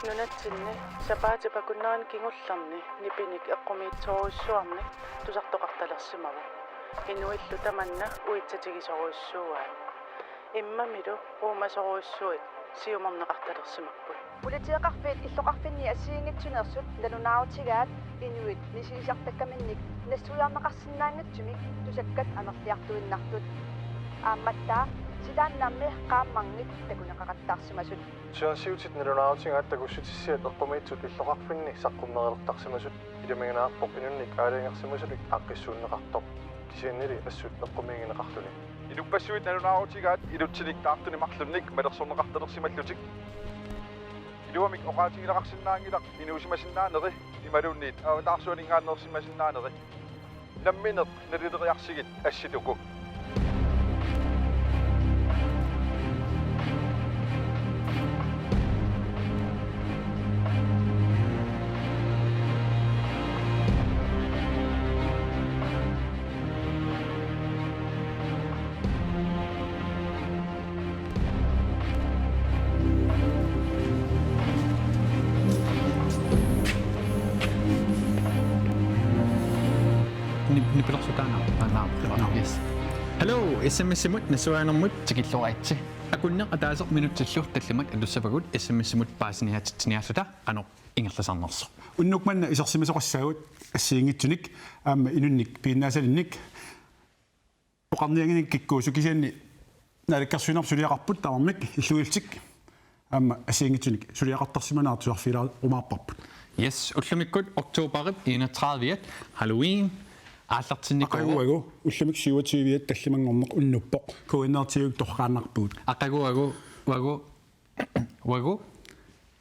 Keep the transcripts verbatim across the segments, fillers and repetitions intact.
Nunatsinni sapaatip akunnerani kingullerni nipinik eqqumiitsorujussuarnik tusartoqartalersimavoq. Inuillu tamanna uitsatigisorujussuuaat. Immamilu uumasorujussuit siumerneqartalersimapput. Politieqarfiit illoqarfinni assigiinngitsuneersut nalunaarutigaat inuit misigisartakkaminnik nassuiarneqarsinnaanngitsumik tusakkat amerliartuinnartut. Aammattaaq silaannammi qaammarngit takuneqaqattaarsimasut. Siornatigut nalunaarutigaat takussutissiat eqqumiitsut illoqarfinni saqqummerulertarsimasut. Ilumigineqarpoq inunnik aalajangersimasullu aaqqissuunneqartoq. Kisiannili assut eqqumiigineqarluni. Inuppassuit nalunaarutigaat inutsinik taartunik marlunnik malersorneqartalersimallutik. Iluamik oqaatigineqarsinnaanngilaq inuusimasinnaaneri imaluunniit avataarsuaninngaanneersimasinnaaneri. Nammineq nalileriarsigit assiligu. Ni-, nipilersuutaana. Aa, naa. Naa. Yes. Hello, S M S-imut nassuiaanermut tikilluaritsi. Akunneq ataaseq minutsillu tallimat atussavagut S M S-imut paasiniaatitsiniarluta qanoq ingerlasarnersoq. Unnuk manna isersimasoqassaagut assigiinngitsunik aamma inunnik piinnaasalinnik. Oqarnianginik kikkuusoq kisianni naalakkersuinerput suliaqarput tamarmik illuillutik aamma assigiinngitsunik suliaqartarsimanerat tusarfigilarumaarparput. Yes, ullumikkut oktoberip enogtredive Halloween aallartinnikuuvoq. Aqaguagu ullumikkut syvogtyve tallimanngorneq unnuppoq K N R T-uk torraannarpugut. Aqaguagu, uagu, uagu,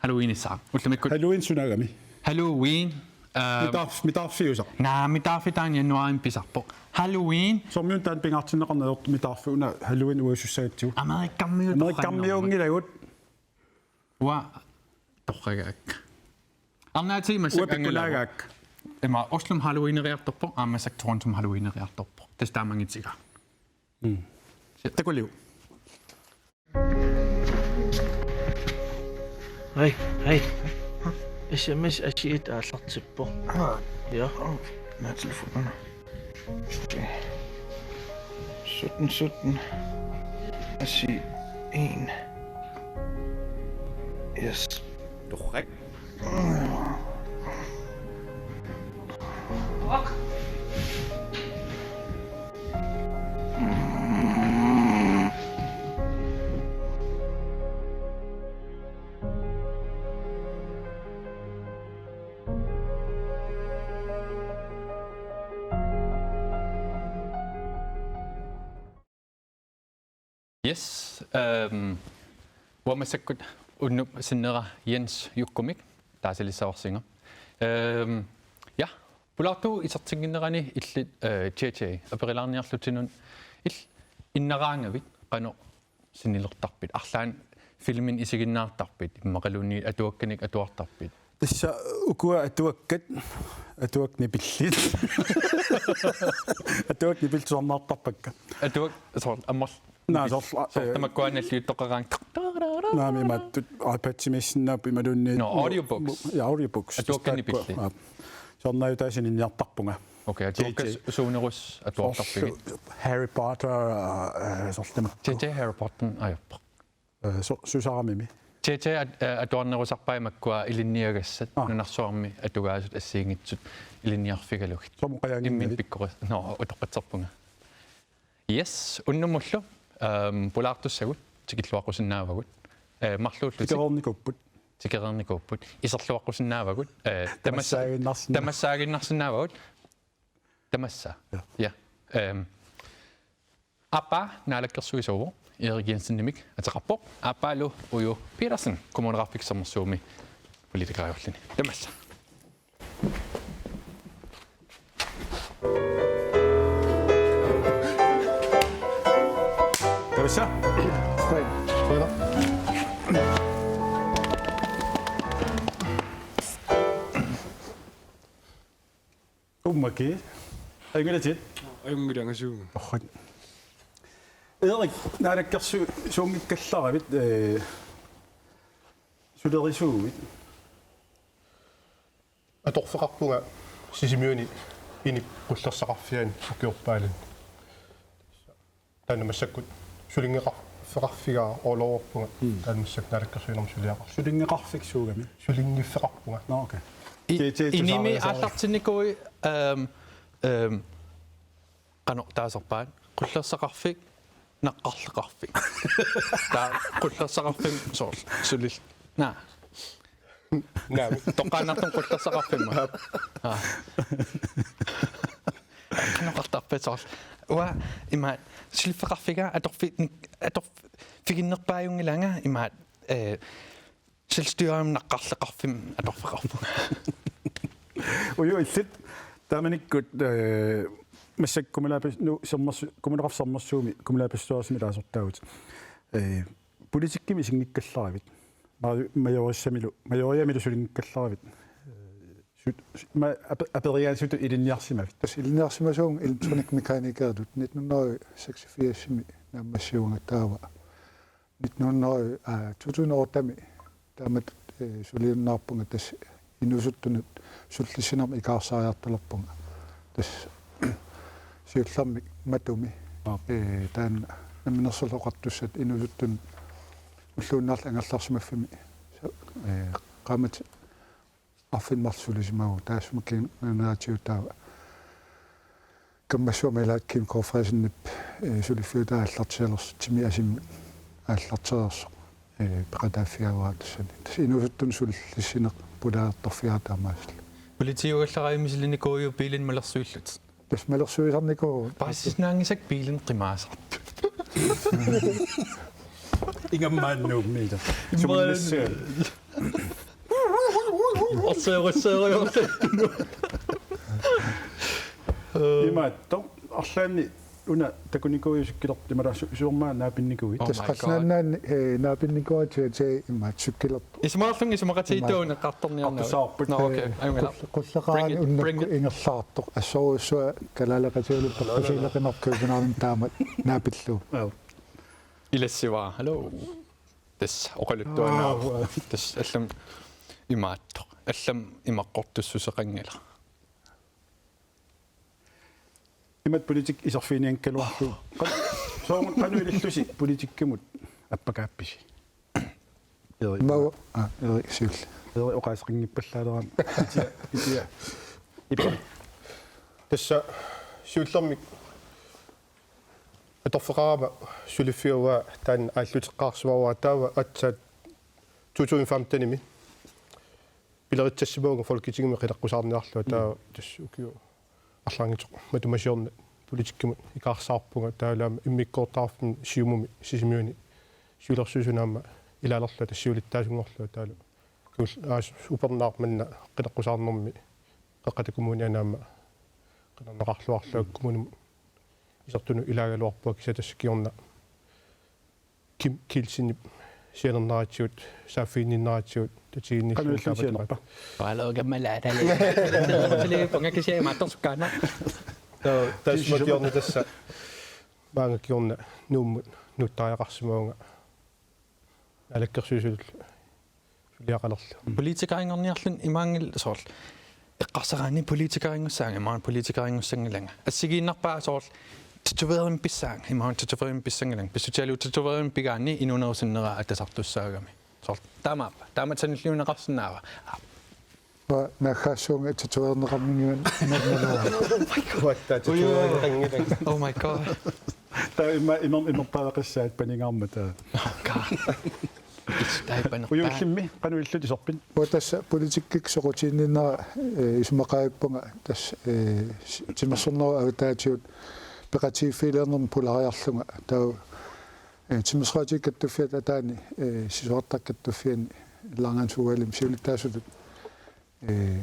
Halloweenissaaq. Ullumikkut. Halloween sunaagami? Halloween, øh, Mitaarf-, mitaarfiusaq. Naa, mitaarfik taanna januaarimi pisarpoq. Halloween. Soormiuna taanna pingaartinneqarneq ajortoq mitaarfik una Halloween uagusussagatsigu. Amerikkarmiut. Amerikkarmiunngilagut. Uanga torragaakka. Arnaatigut massakkut angalaavoq. Uanga pikkunaagaakka. Ima Oslom Halloweeneriartorpoq, aamma massakkut Torontom Halloweeneriartorpoq. Tassa taamaagitsigaa. Mm. Takuliuk. Hej, hej. S M S assigiit aallartippoq. Aa. Ja. Aa, naa telefon. Okay. Sytten sytten. Assi en. Yes. Torrak. Yes, øhm, uanga massakkut unnup sinnera Jens Jukkumik taasalissavarsinga. Øhm, ja, pulaartugut isertinnginnerani illit, øh, J J, aperilaarniarlutinut il-, innaraangavit qanoq sinnilertarpit, arlaannik filmimik isiginnaartarpit, immaqaluunniit atuakkanik atuartarpit? Tassa ukua atuakkat, atuakkat nipillit. Atuakkat nipillit tusarnaartarpakka. Atuak-, soorlu, ammar-, Naa, nipil-, soorlu, soorlu, øh, tamakkua nalliuttoqaraangat. Naamik, imaattut iPad-imiissinnaapput imaluunniit. Nå, audiobooks. Ja, audiobooks. Atuakkat tassa taakkua nipillit. Aa. Soorunami taanna ilinniartarpunga. Okay, atuakkat J J. Su-, suunerusut atuartarpigit? Soorlu Harry Potter, øh, soorlu tamakku. J J Harry Potter ajorpoq. Øh, su-, susaramimi. J J at-, øh, atuarnerusarpai makkua ilinniagassat, aa, nunarsuarmi atugaasut assigiinngitsut ilinniarfigalugit. Soorlu qajaanginnavit? Imminut pikkoris-, nå, utoqqatserpunga. Yes, unnummullu, øhm, pulaartussagut tikilluaqqusinnaavagut. Øh, marluullutik. Tikereernikuupput. Tikereernikuupput. Iserluaqqusinnaavagut. Øh, tamas-, tamassaaginnarsinna-, tamassaaginnarsinnaavagut. Tamassa. Ja. Ja. Øhm, aappaa naalakkersuisuuvoq, Erik Jensenimik ateqarpoq. Aappaalu Uju Petersen, Kommuneqarfik Sermersuumi politikeriulluni. Tamassa. Tamassa. Hej. Hej. Uummaki. Ajunngilaq. Ajunngilaq, angisuummat. Orrit. Erik, naalakkersuisuunngikkallaaravit, øh, sulerisuuvit. Atorfeqarpunga Sisimiuni inik qullersaqarfiani ukiorpaaluit. Taanna massakkut sulinngeqarfeqarfigaa orlovorpunga. Mm. Taanna massakkut naalakkersuinermut suliaqarlunga. Sulinngeqarfik suugami? Sulinngiffeqarpunga. Nå, okay. I-, T T inimi tusaarisaarit aallartinnikuuit, ehm, ehm, qanoq taasarpaat? Qullersaqarfik, naqqarleqarfik. Taava qullersaqarfimmi soorlu sulil-. Naa. Naa. Toqqaannartumik qullersaqarfimmi. Aa. Qanoq oqartarpat soorlu? Uanga ima suliffeqarfiga atorfi-, atorfiginnerpaajunngilanga ima, eh, selvstyremik naqqarleqarfimmi atorfeqarpunga. Uju illit taamanikkut, eh, massakkut kommunalbes-, nu, sermersu-, Kommuneqarfik Sermersuumi kommunalbestyrelsimi ilaasortaavutit. Eh, politikkimi isinngikkallaravit. Ma-, majorissamilu, majoriamilu sulinngikkallaraavit. Eh, sut-, ma-, ape-, aperiaatsitut ilinniarsimavit? Tassa ilinniarsimasuunga elektronikmekanikeritut nitten hundrede seksogfirsimi naammassivugut taava. Nitten hundrede, aa, to tusind ottemi taamatut, eh, suliunnaarpunga, tassa inuusuttunut sullissinermut ikaarsaariartulerpunga. Tassa siullermik Matumi. Aap. Eh, taanna Namminersorlutik Oqartussat inuusuttunut ulluinnarni angerlarsimaffimmi. Sa-, eh, qaammatit arfineq-marluk sulisimavugut, taassuma kingornatigut taava kammassuarmi ilaat Kim K. Fressenip, eh, suliffiutaa aallartialersoq, timi asimmut aallartereersoq, eh, peqataaffigaara tassani. Tassa inuusuttunut sullissineq pulaartarfigaara taamaasilluta. Politiiugallaraanni misilinikuuiuk biilinik malersuillutit? Tassa malersuisarnikuuvugut. Paasissinnaanngisakka biilinik qimaasartut. Ingammik Nuummiit. Immaqa. Suminnassaa. Orseerusseriortut. Imaattoq, arlaanni una takunikuuiuk sikkilertoq, imaluunniit su-, suormaa naapinnikuuit? Oh my God. Tassa Qasigiannguani, eh, naapinnikuuara, T T imaattoq sikkilertoq. Isumaqarlunga isumaqatigiittuuneq eqqartorniarnagu. Aqqusaarput. Nå, okay. Ajunngilaq. Qull-, qullaqaani. Bring it, bring it. Unnukkut ingerlaartoq. Assoruussuaq kalaalaqatigalugit peqqusiileqineq kaupinarluni taama naapillugu. Joo. Ilassivara. Hallo. Tassa oqaluttuaannarpoq. Aa, uaa. Tassa allamik imaattoq. Allamik imaqqortussuseqanngilaq. Imatut politikki iserfiginianngikkaluarlugu. Qan-, soorlu qanoq ilillusi politikkimut appakaappisi? Erik. Mao, aa, Erik siulleq. Erik oqaaseqanngippallaaleramik. Itia, itia. Ippa. Tassa siullermik atorfeqarama suliffiup taanna aalluteqqaarsimavara, taava aatsaat to tusind femtenimi pileritsassimavugut Folketingimi qineqqusaarniarlunga, taava, mm, tassa ukiut arlaanngitsoq matuma siorna politikkimut ikaarsaarpunga, taavalu aamma immikkoortortaqarfimmi Siumumi Sisimiuni siulersuisuni aamma ilaalerlunga, tassa siulittaasunngorlunga, taavalu kingulleq aasiit upernaaq manna qineqqusaarnermi Qeqqata Kommuniani aamma qinerneqarluarlunga, mm, kommunimut isertunut ilaagaluarpunga, kisianni tassa kingorna Kim Kielsenip sianerneratsigut, saaffiginninneratsigut, tatiginniilluni. Qanoq illit sianerpa? Paalo kammalaatali. Panga kisiai maattorsukkaana. Taava, tassa kingorna tassa. Maanga kingorna Nuummut nuuttariaqarsimavunga. Naalakkersuisut suliaqalerlugu. Politikerinngorniarluni imaanngilaq soorlu. Eqqarsaraanni politikerinngussaanga, imaanngilaq politikerinngussanngilanga. Assigiinnarpaa soorlu tatovering pissaanga, imaanngilaq tatovering pissanngilanga. Pissutigalugu tatovering pigaanni inuunerup sinnera atasartussaagami. Soorlu taamaappa. Taamatut sanilliunneqarsinnaava? Aa. Uanga naaggaassuunga tatoverineqarnikuuvunga imernaluara. Oh my God. Taava imma imer-, imerpaaveqassaat panigaarmata. Oh God. Taipana. Uju, illimmi qanoq ilillutit iserpit? Uanga tassa politikkikkut soqutiginninnera, eh, isumaqaavippunga tassa, eh, s-, timersornerup avataatigut peqatigiiffiliornermut pulaariarlunga. Taava, eh, Timersoqatigiit Kattuffiata ataani, eh, Sisorartartut Kattuffianni Laareersuarmi siulittaasutut, eh,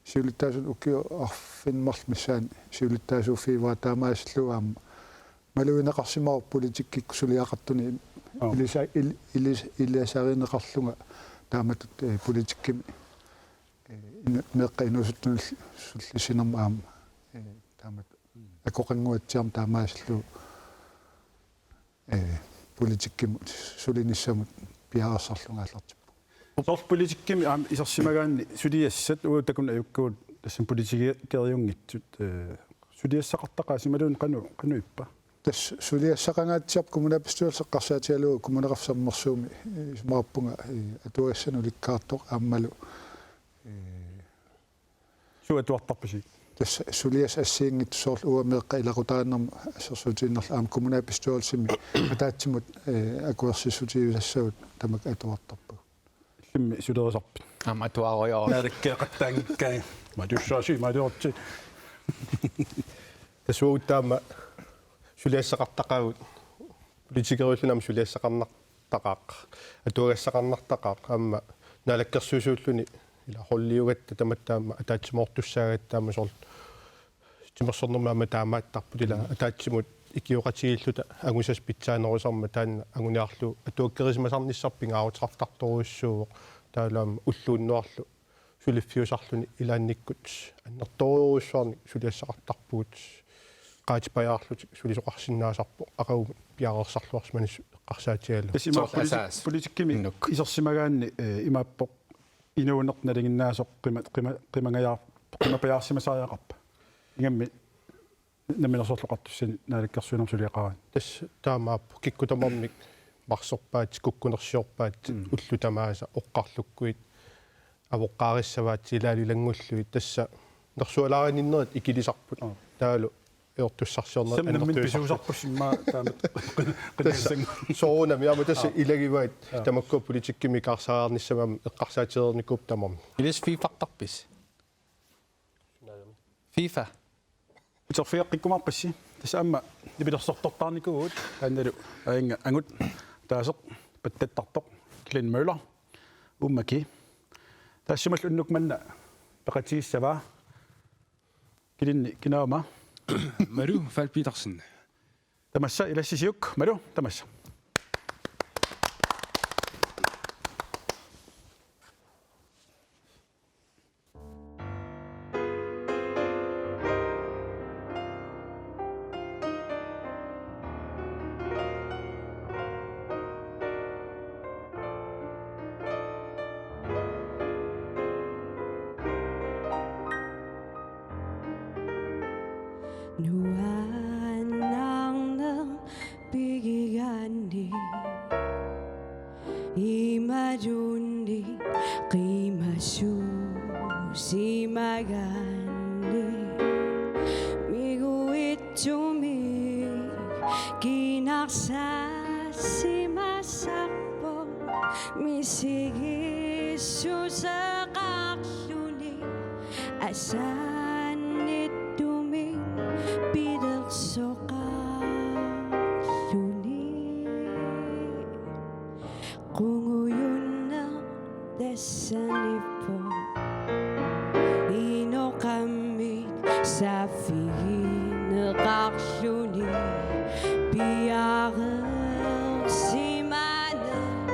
siulittaasutut ukiut arfineq-marluk missaanni siulittaasuuffigaara, taamaasillugu aamma malugineqarsimavoq politikkikkut suliaqartunik. Aap. Ilisa-, il-, ilis-, ilisarineqarlunga taamatut, eh, politikkimi, eh, inu-, meeqqat inuusuttunut sullissinermut aamma, eh, taamatut akoqannguatsiarmat taamaasillugu, eh, politikkimut sulinissamut piareersarlunga aallartippunga. Soorlu politikkimi aamma isersimagaanni suliassat uagut taakku ajukkagut tassani politikeriunngitsut, eh, suliassaqartaqaasi imaluunniit qanoq, qanoq ippa? Tassa suliassaqangaatsiarpoq kommunalbestyrelse eqqarsaatigalugu Kommuneqarfik Sermersuumi, eh, isumaqarpunga, eh, atuagassanut ulikkaartoq aammalu, eh, Suut atuartarpisi? Tassa suliassat assigiinngitsut soorlu uanga meeqqat ilaqutariinnermut assersuutigiinnarlugu aamma kommunalbestyrelsimi ataatsimut, eh, akuersissutigisassavut tamakku atuartarpagut. Illimmi sulerisarpit? Aamma atuarujoor. Naalakkeeqattaanngikkaanni. Matussaasi, matuorti. Tassa uagut taama suliassaqartaqaagut politikeriulluni aamma suliassaqarnartaqaaq, atuagassaqarnartaqaaq, aamma naalakkersuisuulluni ila holdiugatta tamatta aamma ataatsimoortussaagatta aamma soorlu timersornermi aamma taamaattarput ila ataatsimut ikioqatigiilluta angusassat pitsaanerusarmat taanna anguniarlugu atuakkerisimasarnissaq pingaaruteqartartorujussuuvoq taavalu aamma ulluunnuarlu suliffiusarluni ilaannikkut annertoorujussuarnik suliassaqartarpugut, qaatipajaarlutik sulisoqarsinnaasarpoq aqagumut piareersarluarsimanissaq eqqarsaatigalugu. Tassa imaappoq Soorlu politi-, asaas. Politikkimi Innuk. Isersimagaanni, eh, imaappoq inuuneq nalinginnaasoq qima-, qima-, qimangajaar-, qimapajaarsimasariaqarpa? Ingammik Namminersorlutik Oqartussat Naalakkersuinermi suliaqaraanni. Tassa taamaappoq kikkut tamarmik marsorpaat, kukkunersiorpaat, Mm. ullut tamaasa oqqarlukkuit avoqqaarissavaat ilaalu ilanngullugit tassa nersualaarininnerit ikilisarput. Aa. Taavalu ajortussarsiornerit Sammi nammineq annertuisarput. Pisuusarput immaqa taamatut Tassa qinigassanngorlugu. Soorunami aamma tassa Aa. Ilagivaat Aa. Tamakkua politikkimi ikaarsaariarnissamut aamma eqqarsaatigereernikuupput tamarmik. Ilissi FIFA-rtarpisi? FIFA. Uterfigeqqikkumaarpassi. Tassa aamma nipilersortortaarnikuuvugut. Taannalu aajunga angut ataaseq pattattartoq Glenn Møller. Uummaki. Taassumalu unnuk manna peqatigissavaa. Kilinni kinaama. Malu Falk Petersen. Tamassa ilassisiuk, Malu, tamassa. Nuannerneq pigigaanni imaluunniit qimasuusimagaanni miguitsumik kinarsaasimasarpoq misigissuseqarluni asaanittumik pilersoqarluni. Qungujunneq tassaniippoq inoqammit saaffigineqarluni piareersimaneq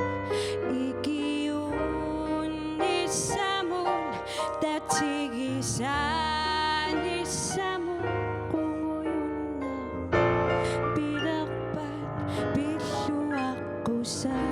ikiuunnissamut tatigisaanissamut qungujunneq pilerpat pilluaqqusaaq.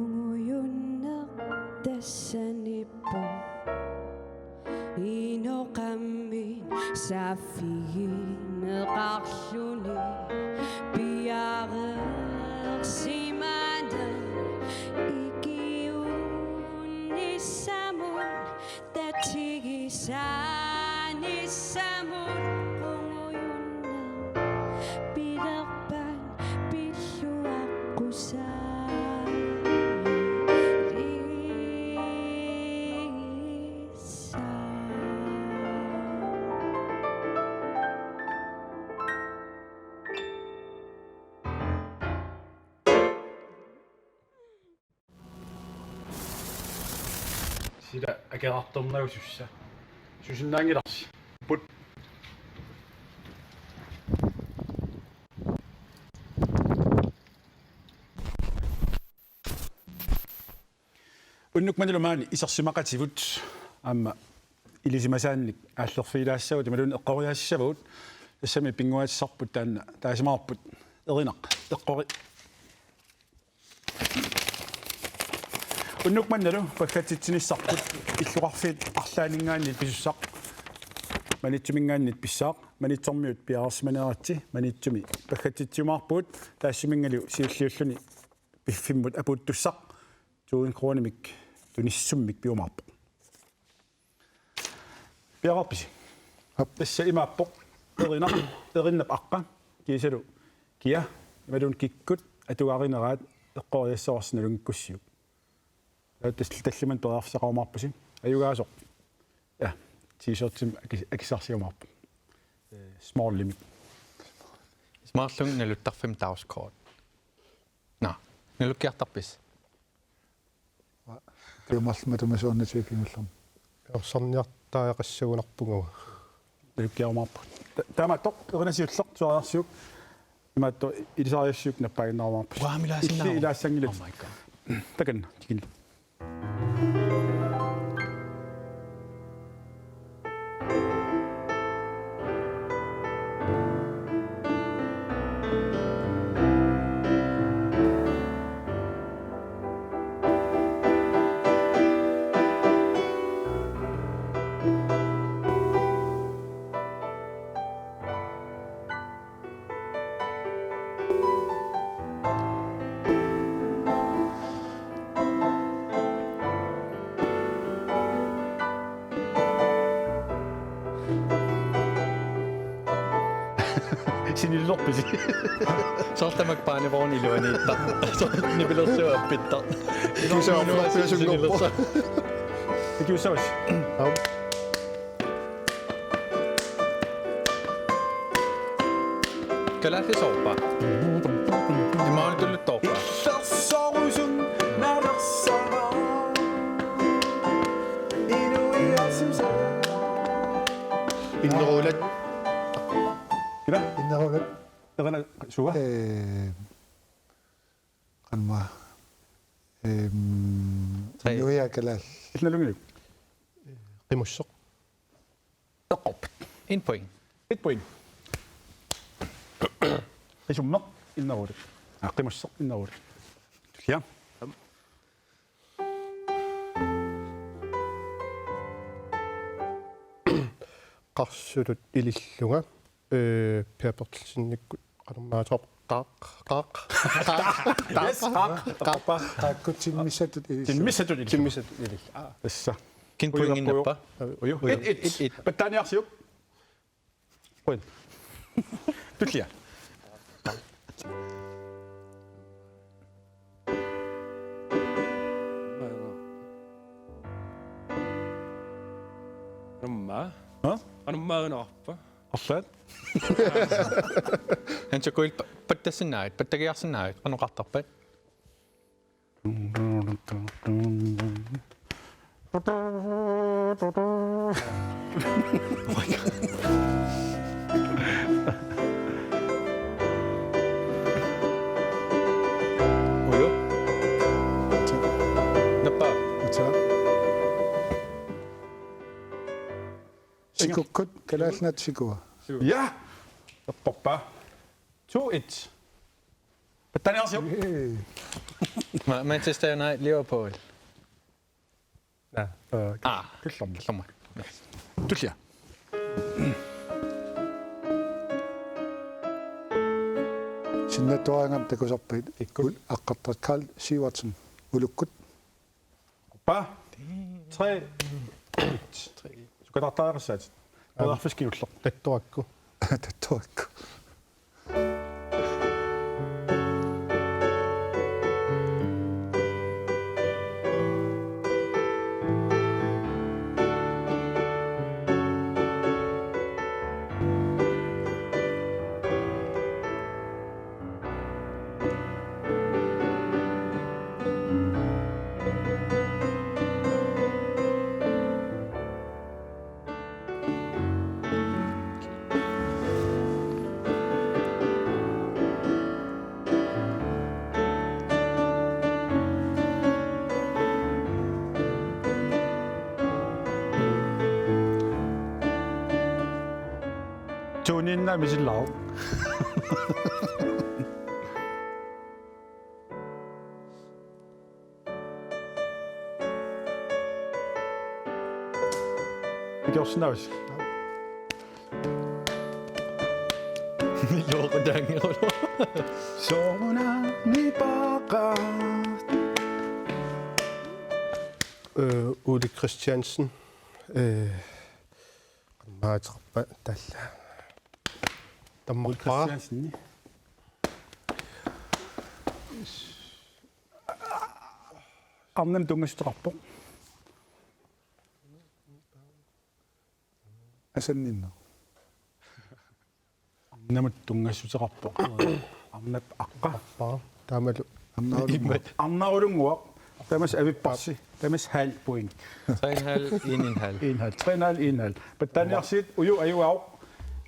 Qungujunneq tassaniippoq inoqammit saaffigineqarluni piareersimaneq ikiuunnissamut tatigisaanissamut qungujunneq pilerpat pilluaqqusaaq. Sila akerartornagu sussa. Susinnaanngilarsi. Put. Unnuk mannalu maani isersimaqativut aamma ilisimasaannik aallerfigilaassavagut imaluunniit eqqoriaassavagut, tassami pinnguaassarput taanna taasimavarput. Erinaq eqqori. Unnuk mannalu paggatsitsinissarput illoqarfiit arlaanninngaanniit pisussaq Maniitsuminngaanniit pissaaq. Maniitsormiut piareersimaneeratsi Maniitsumi paggatsitsiumaarpugut, taassumunngalu siulliulluni piffimmut apuuttussaq tusind kronimik tunissummik piumaarpoq. Piareerpisi? Aap. Tassa imaappoq: erinaq, erinnap aqqa, kiisalu kia, imaluunniit kikkut atugarineraat eqqoriassavarsi nalunngikkussiuk. Tassa tallimanik periarfissaqarumaarpusi. Ajugaasoq. Ja, t-shirtimik aki-, akissarsiumaarpoq. Eh, smallimik. Smallimik naluttarfimmi dagskorti. Nå, nalukkiartarpisi? Piumaarlunga tumisuunnatik kingullermi. Piareersarniartariaqassagunarpunga. Nalukkiarumaarput. Ta-, taamaattoq erinaq siulleq tusariarsiuk. Imaattoq ilisariassiuk nappaaginnarumaarpusi. Uanga ilaasinnaavoq. Illit ilaassanngillat. Oh my God. Takanna, tikinni. Sinillerpisi? Soorlu tamakku barnevogn iluaniittaq. Soorlu nipilersuut appittaq. Ikiusaavasi. Ikiusaavasi. Aap. Kalaallit soorpa? Imaatuluttorpa? Illersorusun nalersara. Inuiasimsa. Innerulat. Kila? Innerulat. Erana suva? Eh, Qanma. Ehm, Tre. Inuiaat kalaallit. Illit nalunngiliuk? Qimusseq. Eqqorput. En point. Et point. Qisummeq innerulik. Aa, qimusseq innerulik. Tullia. Qarsutut ilillunga, eh, Per Berthelsennikkut qanormaatsoq qaaq, qaaq, qaaq, yes, qaaq, qaaq, qaaq. Qaakkut timmissatut ilillunga. Timmissatut ilillunga. Timmissatut ilillunga. Aa. Tassa. Ken pointinnappa? Uju. Uju. Et, et. Et, et. Pattaaniarsiuk. Point. Tullia. Qanormaa? Ha? Qanormaa qanorpa? Arlaat? Hansakuil pa-, pattassinnaavit, pattagiarsinnaavit, qanoq oqartarpat? Uju. Nappa. Acha. Sikukkut, Kalaallit Nunaat sikua. Ja! Eqqorpa. To et. Pattaaniarsiuk. Yay. Ma-, Manchester United, Liverpool. Naa, eh, Ah, killormut. Killormut. Tullia. Sinnattuariangami takusarpagit. Ikkut. Ul-, aqqartaq Karl Sivertsen. Ulukkut. Quppa. Tre. Sukatartariaqassaatit. Periarfissaq kingulleq. Tattorakku. Tattorakku. Inna misillaaq. Ikiorsinnaavusi. Loqutaanngilaq. Sooruna nipaqaat. Øh, Ole Christiansen. Øh, Qanoq ateqarpa taanna? Tammarpara. Christiansen. Arnamut tunngassuteqarpoq. Asanninneq. Arnamut tunngassuteqarpoq. Arnap aqqa. Aqqa. Taamalu. Arnarulunguaq. Arnarulunguaq. Tamassi avipparsi. Tamassi halv point. Tre en halv, en en halv. En halv. Tre en halv, en halv. Pattaaniarsigit Uju ajugaavoq.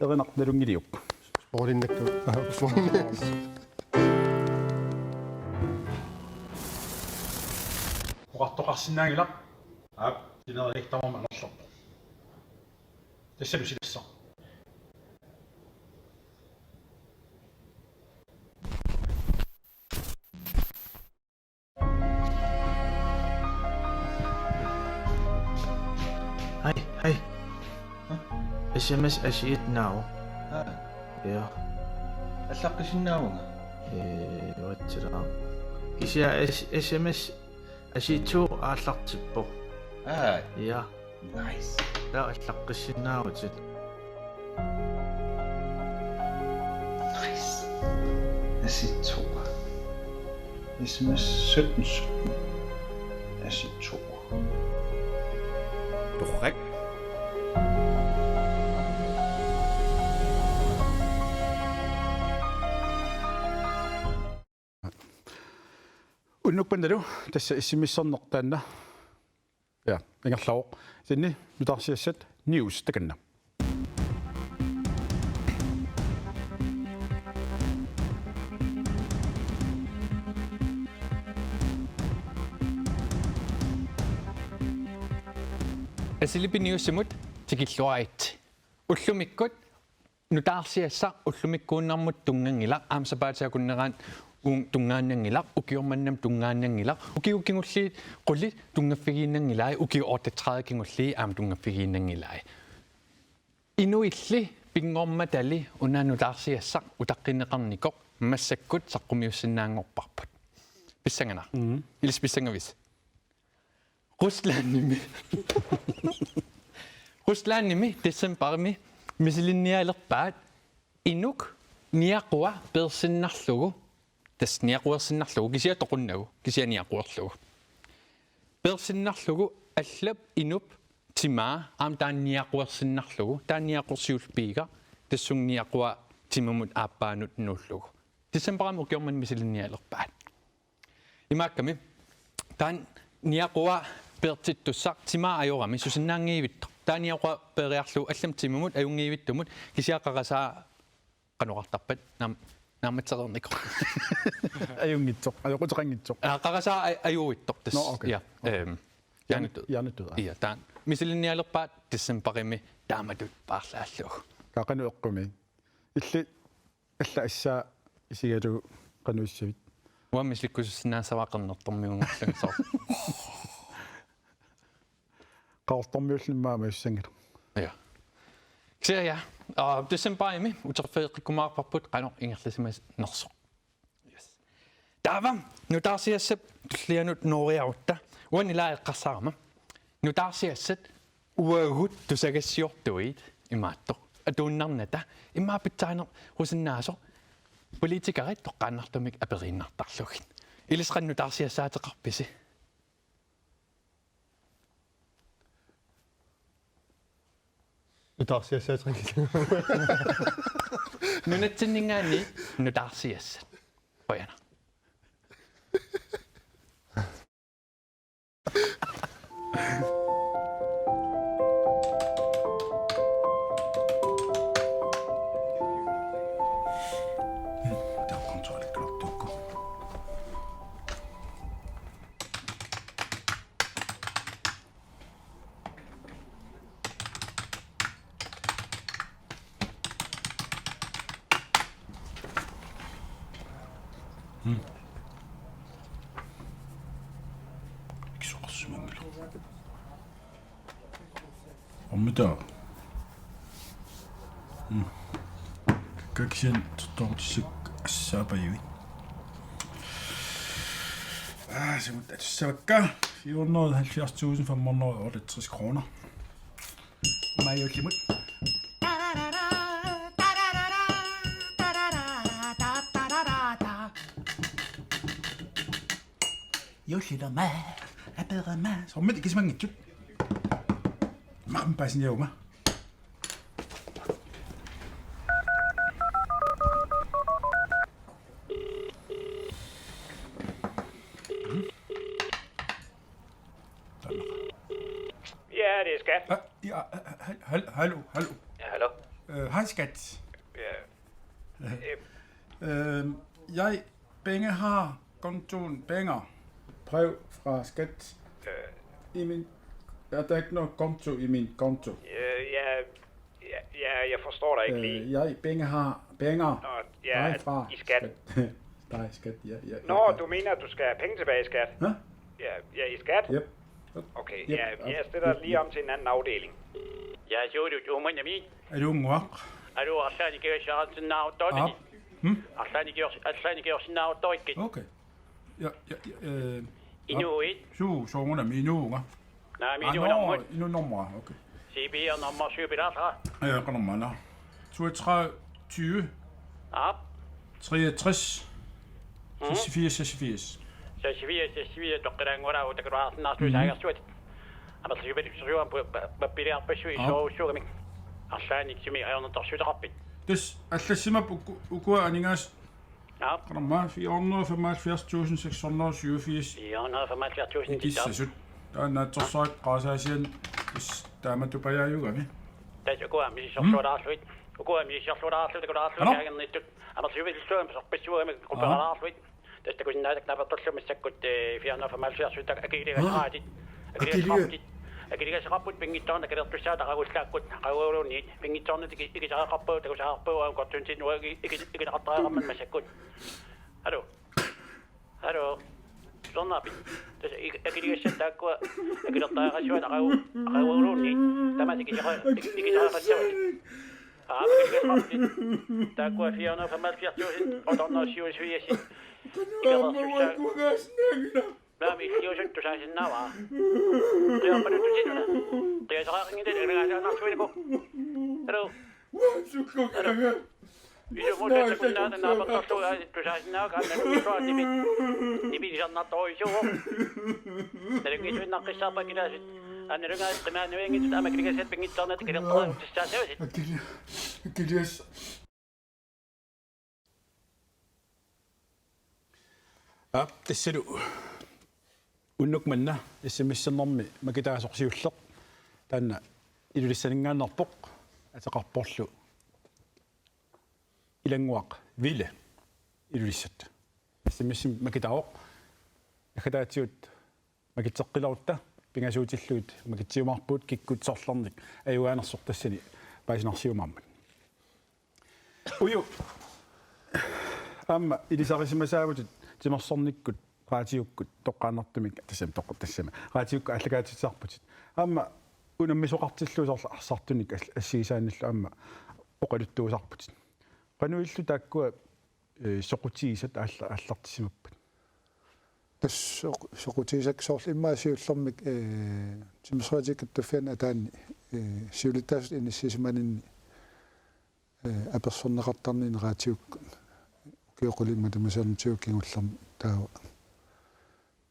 Erinaq nalunngiliuk. Spoilinnakku. Oqartoqarsinnaanngilaq. Aap, sinerilittarmat anorlerpoq. Tassami silassaq. Hej, hej. Hej. S M S asiit naavoq. Aa. Ja. Allaqqisinnaavunga? Ee, uatsilaaq. Kisianni S-, S M S asiitsuuvoq aallartippoq. Aa. Ja. Nice. Ja, allaqqissinnaavutit. Nice. Asiitsuuvoq. S M S sytten sytten. Asiitsuuvoq. Torrak. Unnukpannalu tassa S M S-erneq taanna. Ja, ingerlavoq. Itinni nutaarsiassat news takanna. Asilipiniussimut tikilluaritsi. Ullumikkut nutaarsiassaq ullumikkuunnarmut tunnganngilaq, aamma sapaatip akunnerani uunga tunngaannanngilaq, ukioq manna tunngaannanngilaq, ukiut kingulliit qulit tunngaffigiinnanngilai, ukiut otteogtredive kingulliit aamma tunngaffigiinnanngilai. Inuilli pinngormatali una nutaarsiassaq utaqqinneqarnikoq massakkut saqqummiussinnaanngorparput. Pissanganaq. Mhm. Ilissi pissangavis? Ruslandimi. Ruslandimi decembarimi misilinnialerpaat inuk niaqua peersinnarlugu, tassa niaquersinnarlugu, kisianni toqunnagu, kisianni niaquerlugu. Peersinnarlugu allap inup timaa, aamma taanna niaquersinnarlugu, taanna niaqorsiulpiiga, tassunga niaqua timamut aappaanut nuullugu. Decembarimi ukioq manna misilinnialerpaat. Imaakkami, taanna niaqua peertittussaq timaa ajorami susinnaanngivittoq. Taanna niaqua peeriarlugu allamik timamut ajunngivittut, kisianni qarasaaq qanoq oqartarpat, naam-, naammatsereernikoq. Ajunngitsoq, ajoquteqanngitsoq. Aa, qarasaaq aj-, ajuittoq tassa. Nå, okay. Ja, okay. Ehm, hjernedød. Hjernedød, ja. Ja, taanna misilinnialerpaat decembarimi taamatut paarlaallugu. Qanoq eqqumi. Illit alla assaa isigalugu qanoq issavit? Uanga misilikkusussinnaassavara qernertormiunngorlunga soorlu. Qaqortormiulluni maama issanngilaq. Ja. Kisianni, aa, decembarimi uterfigeqqikkumaarparput qanoq ingerlasimanersoq. Yes. Taava nutaarsiassap tullianut nooriarutta uani ilaa eqqarsarama. Nutaarsiassat uagut tusagassiortuit imaattoq atuinnarnata immaqa pitsaanerusinnaasoq politikerit toqqaannartumik aperiinnartarlugit. Ilissi qanoq nutaarsiassaateqarpisi? Nutaarsiassaateqanngilanga. Nunatsinninngaanniit nutaarsiassat. Qujanaq. Hmm. Ikisuqarsimanngilaq. Ormitaa. Hmm. Kakkisian tortorutissakka assaapajuit. Ah, siumut atussavakka. Fire hundrede halvfjerds tusind fem hundrede og otteogtres kroner. Maajullimut. Juullilama, aperama. Soormita ikisimanngitsut. Maqam paasiniaruma. Ja, det er skat. Ah, ja, hal-, hal-, hallo, hallo. Ja, hallo. Øh, hej, skat. Ja. Øh, jeg penge har kontoen penge. Brev fra skat. Øh. I min, ja, der er ikke noget konto i min konto. Øh, ja, ja, ja, jeg forstår dig ikke lige. Øh, jeg penge har penge. Nå, ja, dig fra i skat. Skat. Dig, skat, ja, ja. Nå, ja, ja. Du mener, at du skal have penge tilbage i skat? Hæ? Ja, ja, i skat? Yep. Okay, yep, ja, yep, jeg stiller yep, lige yep. Om til en anden afdeling. Ja, så er det jo, men jeg mener. Er du en guak? Er du også en kære, så er den af, der er det. Hmm? Arlaannik iors-, arlaannik iorsinnaavartukkit. Okay. Ja, ja, ja, øh, inuit. Su, soorunami inuuga. Naamik, ah, inuunermut. Nå, inuunermut, okay. C P R nummer syv pilaarlara. Ja, qanormaana. Toogtredive tyve. Aap. Treogtres. Mhm. Seksogfirs, seksogfirs. Seksogfirs, seksogfirs, toqqaannguara utakulaarsinnaarsuit. Mhm. Saagersuat. Amerlasuup iliorsuarmi pu-, pa-, pappiliarpassuit. Aap. Soorussuugamik. Arlaannik sumi ajornartorsiuteqarpit. Tassa allassimavoq uku-, ukua aningaasat. Aap. Qanormaa, fire hundrede og femoghalvfjerds tusind seks hundrede og syvogfirs. Fire hundrede og femoghalvfjerds tusind. Ikissasut. Taanna naatsorsuaq qarasaasian is taamatupajaajugami. Tassa ukua misissorluarluit. Ukua misissorluarluit, takulaarluit. Ano? Kaagernittut. Amerlasuup iliorsuarmi sorpassuarmi. Aha. Qupperalaarluit. Tassa takusinnaasatit naapertorlugu massakkut, eh, fire hundrede og femoghalvfjerds, tak-, akiligassaraat. Akiliga-, akiligassaqarputit. Akiligassaqarputit pinngitsoornani akiliortussaavatit aqagullaakkut, aqagualuunniit. Pinngitsoornani iki-, ikisaqarpugut, takusaqarpugut, aamma kortuntsinni uanga iki-, iki-, ikineqartariaqarmat massakkut. Hallo. Hallo. Sornaapit. Tassa ik-, akiligassat taakkua akiliortariaqassuaat aqagu-, aqagualuunniit. Tamaasa ikisaqa-, ik-, ikisaqaqassavatit. Aap, akiligassaqarputit. Taakkua fire hundrede og femoghalvfjerds tusind otte hundrede og syvogfirs. Ikineqartussaavatit. Naamik, iliusut tusaasinnaavara. Qiorpaluttusinuna. Qiasaqaaqinngitsoq ilagasaanarsuiluku. Hallo. Hallo. Ilumut takunnaana naapertorlugu tusaasinnaavakka aamma nutsuarnimi. Nimi isarnartorujussuuvoq. Nalunngiisuinnaqqissaarput akilaasut. Aamma nalunngilaat qimaannavianngitsut aamma akiligassat pinngitsoornani akiliortariaqartussaassavarsi. Akili-, akilias-, Aap, tassalu unnuk manna S M S-ernermi makitaasoq siulleq. Taanna Ilulissaninngaanneerpoq, ateqarporlu Ilannguaq Ville Ilulissat. S M S-imi makitaavoq. Naggataatigut makitseqqilerutta pingasuutillugit makitsiumaarpugut kikkut sorlernik ajugaanersoq tassani paasinarsiumaarmat. Uju. Aamma ilisarisimasaavutit timersornikkut, raatiukkut, toqqaannartumik, tassami toqqu-, tassami. Raatiukkut aallakaatitsisarputit. Aamma unammisoqartillugu soorlu arsartunik all-, assigisaannillu aamma oqaluttuusarputit. Qanoq ilillutik taakkua, eh, soqutigisat aalla-, aallartissimappat? Tassa soq-, soqutigisakka soorlu immaqa siullermik, eh, timersoqatigiit kattuffianni ataanni, eh, siulittaasutut inissisimaninni, eh, apersorneqartarnini raatiukkut ukiut qulit matuma siornatigut kingullermi taava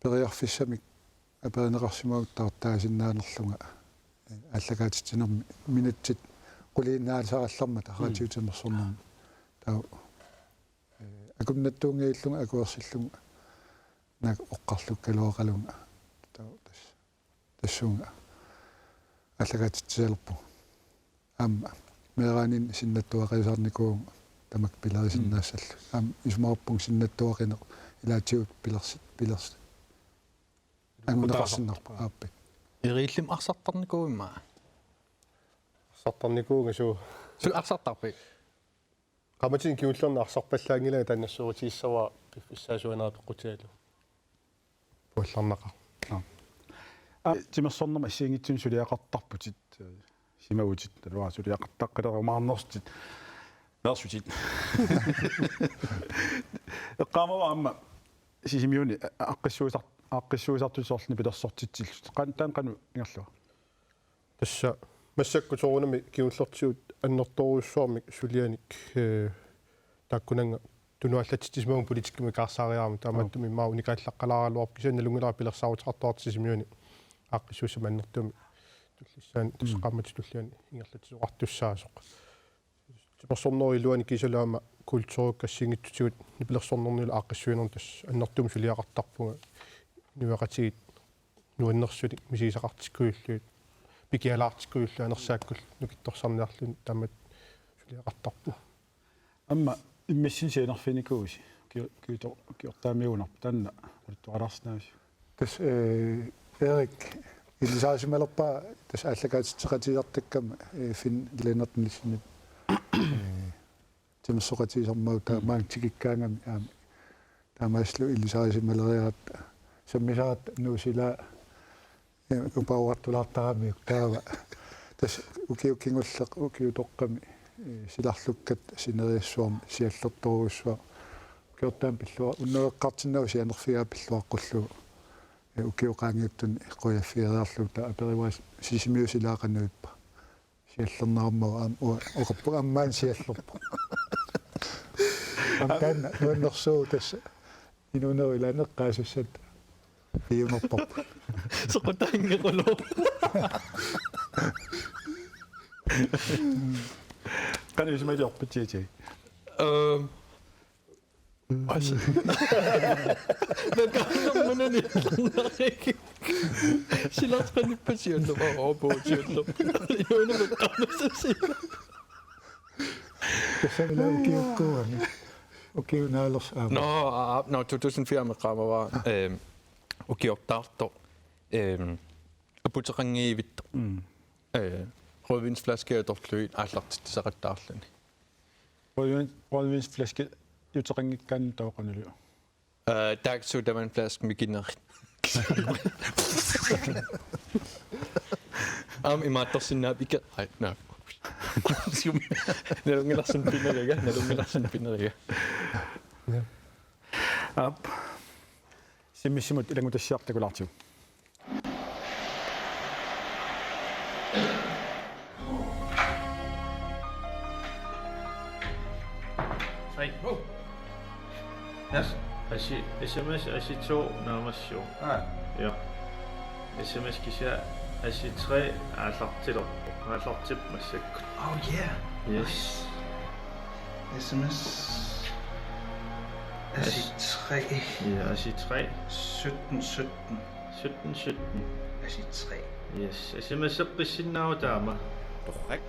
periarfissamik aperineqarsimagutta taartaasinnaanerlunga, eh, aallakaatitsinermi minutsit quliinnaasarallarmata. Mm. Raatiup timersornermi. Taava, eh, akunnattuunngillugu akuersillunga naak oqqarlukkaluaqalunga. Taava tassa. Tassunga aallakaatitsisalerpunga. Aamma meeraaninnut sinnattuaqisaarnikuuvunga tamakku pilerisinnaassallugu. Mm. Aamma isumaqarpunga sinnattuaqineq ilaatigut pilersi-, pilersi-, anguneqarsinnarpoq. Aappi. Iriillim arsartarnikuuit immaqa? Arsartarnikuuvunga suu. Suu arsartarpit? Qaammatini kingullerni arsarpallaanngilanga, taanna nassuerutigissavara piffissaasuanera peqqutigalugu. Puallarnaqaaq. Aa. Aa, timersornermi assigiinngitsunik suliaqartarputit, eh, simavutit, taava suliaqartaqqilerumaarnersutit, nersutit. Eqqaamavara aamma Sisimiuni aaqqissuisar-, aaqqissuisartut soorlu nipilersortitsillutit. Qan-, taanna qanoq ingerlava? Tassa massakkut soorunami kingullertigut annertoorujussuarmik sulianik, eh, taakkunannga tunuallatsitsisimagunik politikkimut ikaarsaariarami, taamaattumik immaqa unikaallaqqalaaraluarpoq, kisianni nalunngilara pilersaaruteqartoqartoq Sisimiuni aaqqissuissamik annertuumik tullissaani, tassa Mm. qaammatit tulliani ingerlatsisoqartussaasoq. Timersornerup iluani kiisalu aamma kulturikkut assigiinngitsutigut nipilersornernilu aaqqissuinermi tassa annertuumik suliaqartarpunga, inuiaqatigiit nuannersunik misigisaqartikkusullugit, pikialaartikkusullugit anersaakkullu nukittorsarniarluni, taamatut suliaqartarpunga. Aamma immissinnut sianerfiginikuuvusi, ukiu-, ukiutor-, ukiortaamiugunarpoq, taanna oqaluttuarilaarsinnaavisiuk? Tassa, eh, Erik, ilisarisimalerpara tassa aallakaatitseqatigisartakkama, eh, Finn Lennert Nielsenip, eh, timersoqatigisarmagu taamaanga tikikkaangami aamma. Taamaasilluni ilisarisimaleriaratta, sammisaratta Nuusila, eh, uparuartulaartaramiuk taava. Tassa ukiut kingulleq ukiutoqqami, eh, silarlukkat sineriassuarmi siallertorujussuaq. Ukiortaami pillua-, unnueqqartinnagu sianerfigaa pilluaqqullugu. Eh, ukiut qaangiuttuni qujaffigeriarlugu taava aperivaat Sisimiut ilaa qanoq ippa. Siallernerummagu aamma u-, oqarpunga aamma maani siallerpoq. Aamma taanna nuannersuuvoq tassa. Inuunerup ilaani eqqaasussat piunerparput. Soqutaanngikulu. Qanoq isumaliorpit, J J? Øhm. Asi. Nakannermunani. Silartanippasiullu, oorpuusiullu. Inuunerup eqqaamasusi. Tassami ukiukkuugami. Ukiup naalersoq aamma. Nå, aa, nå, to tusind fire-mi eqqaamavara, øhm, ukiortaartoq, øhm, aputeqanngivittoq. Mm. Øh, rødvinsflaske atorlugit aallartitsisaqattaarluni. Rødvin-, rødvinsflaske aputeqanngikkaanni taava qanoq iliorpit? Øh, taakku sodavandflaske mikinerit. Aamma imaattorsinnaapput ike-, ej, nå. Nalunngilarsi pineriga, nalunngilarsi pineriga. Aap. Simmissimut ilanngutassiaq takulaartigu. Hej. Yes. Asi, S M S asi to naammassivoq. Aa. Ja. S M S kisianni asi tre aallartilerpoq. Aallartippoq massakkut. Oh yeah. Yes. Nice. S M S asi tre. Ja, asi tre. Sytten sytten. Sytten sytten. Asi tre. Yes, S M S-eqqissinnaavoq taama. Torrak.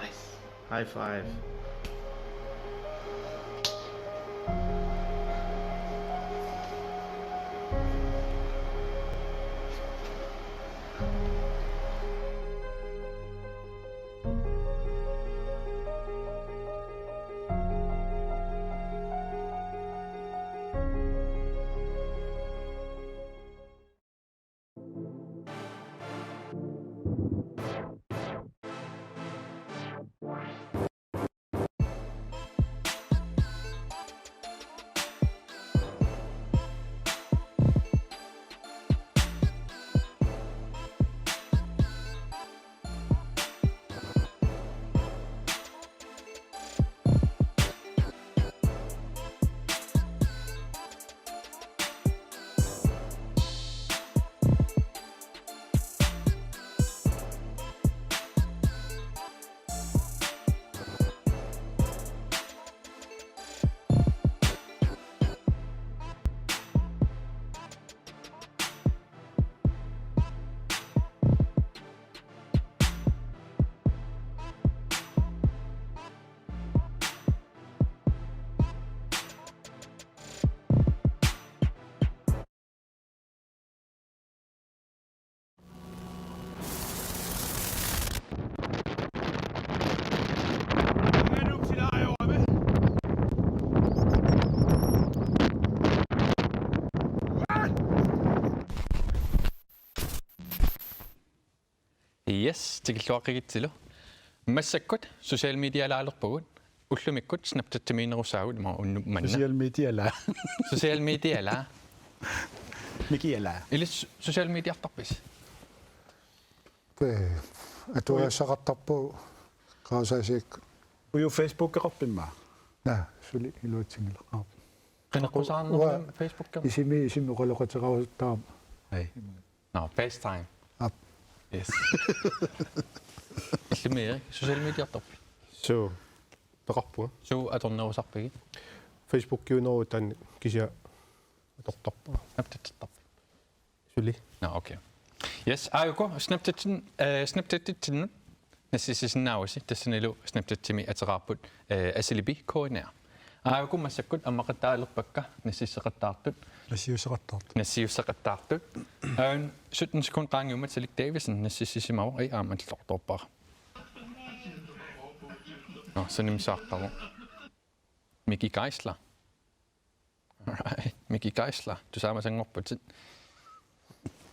Nice. High five. Yes, tikilluaqqigitsilu. Massakkut social medialaalerpugut. Ullumikkut Snapchatimiinnerusaagut ima unnuk manna. Social medialaa. Social medialaa. Mikialaa. Ilis social mediartarpisi? Pe, atugassaqartarpoq qaasaasiak. Uju Facebookeqarpimma? Naa, suli iluatsinngilaq. Qinaqqusaarnermi Facebookeqarpimma? Isimi, isimi oqaloqateqarusuttarama. Ai. No, FaceTime. Aap. Yes. Illimmi, Erik, social mediartarpit? Suu, peqarpunga. Suu atornerusarpigit? Facebookiuneruvoq taanna kisianni atortarpunga. Snapchatittarpit? Suli. No, okay. Yes, aajuku Snapchatin, eh, Snapchatitsinnut nassiussisinnaavusi, tassanilu Snapchatimi ateqarput, eh, Asilipi K N R. Aajuku massakkut ammaqattaalerpakka nassiusseqattaartut. Nassiusseqattaartut. Nassiusseqattaartut. Aajuna sytten sekund qaangiummat Salik Davidsen nassiussisimavoq, ai aamma allortoorpara. No, sanimsaartaru. Miki Geisler. Alright. Miki Geisler, tusaamassanngorputit.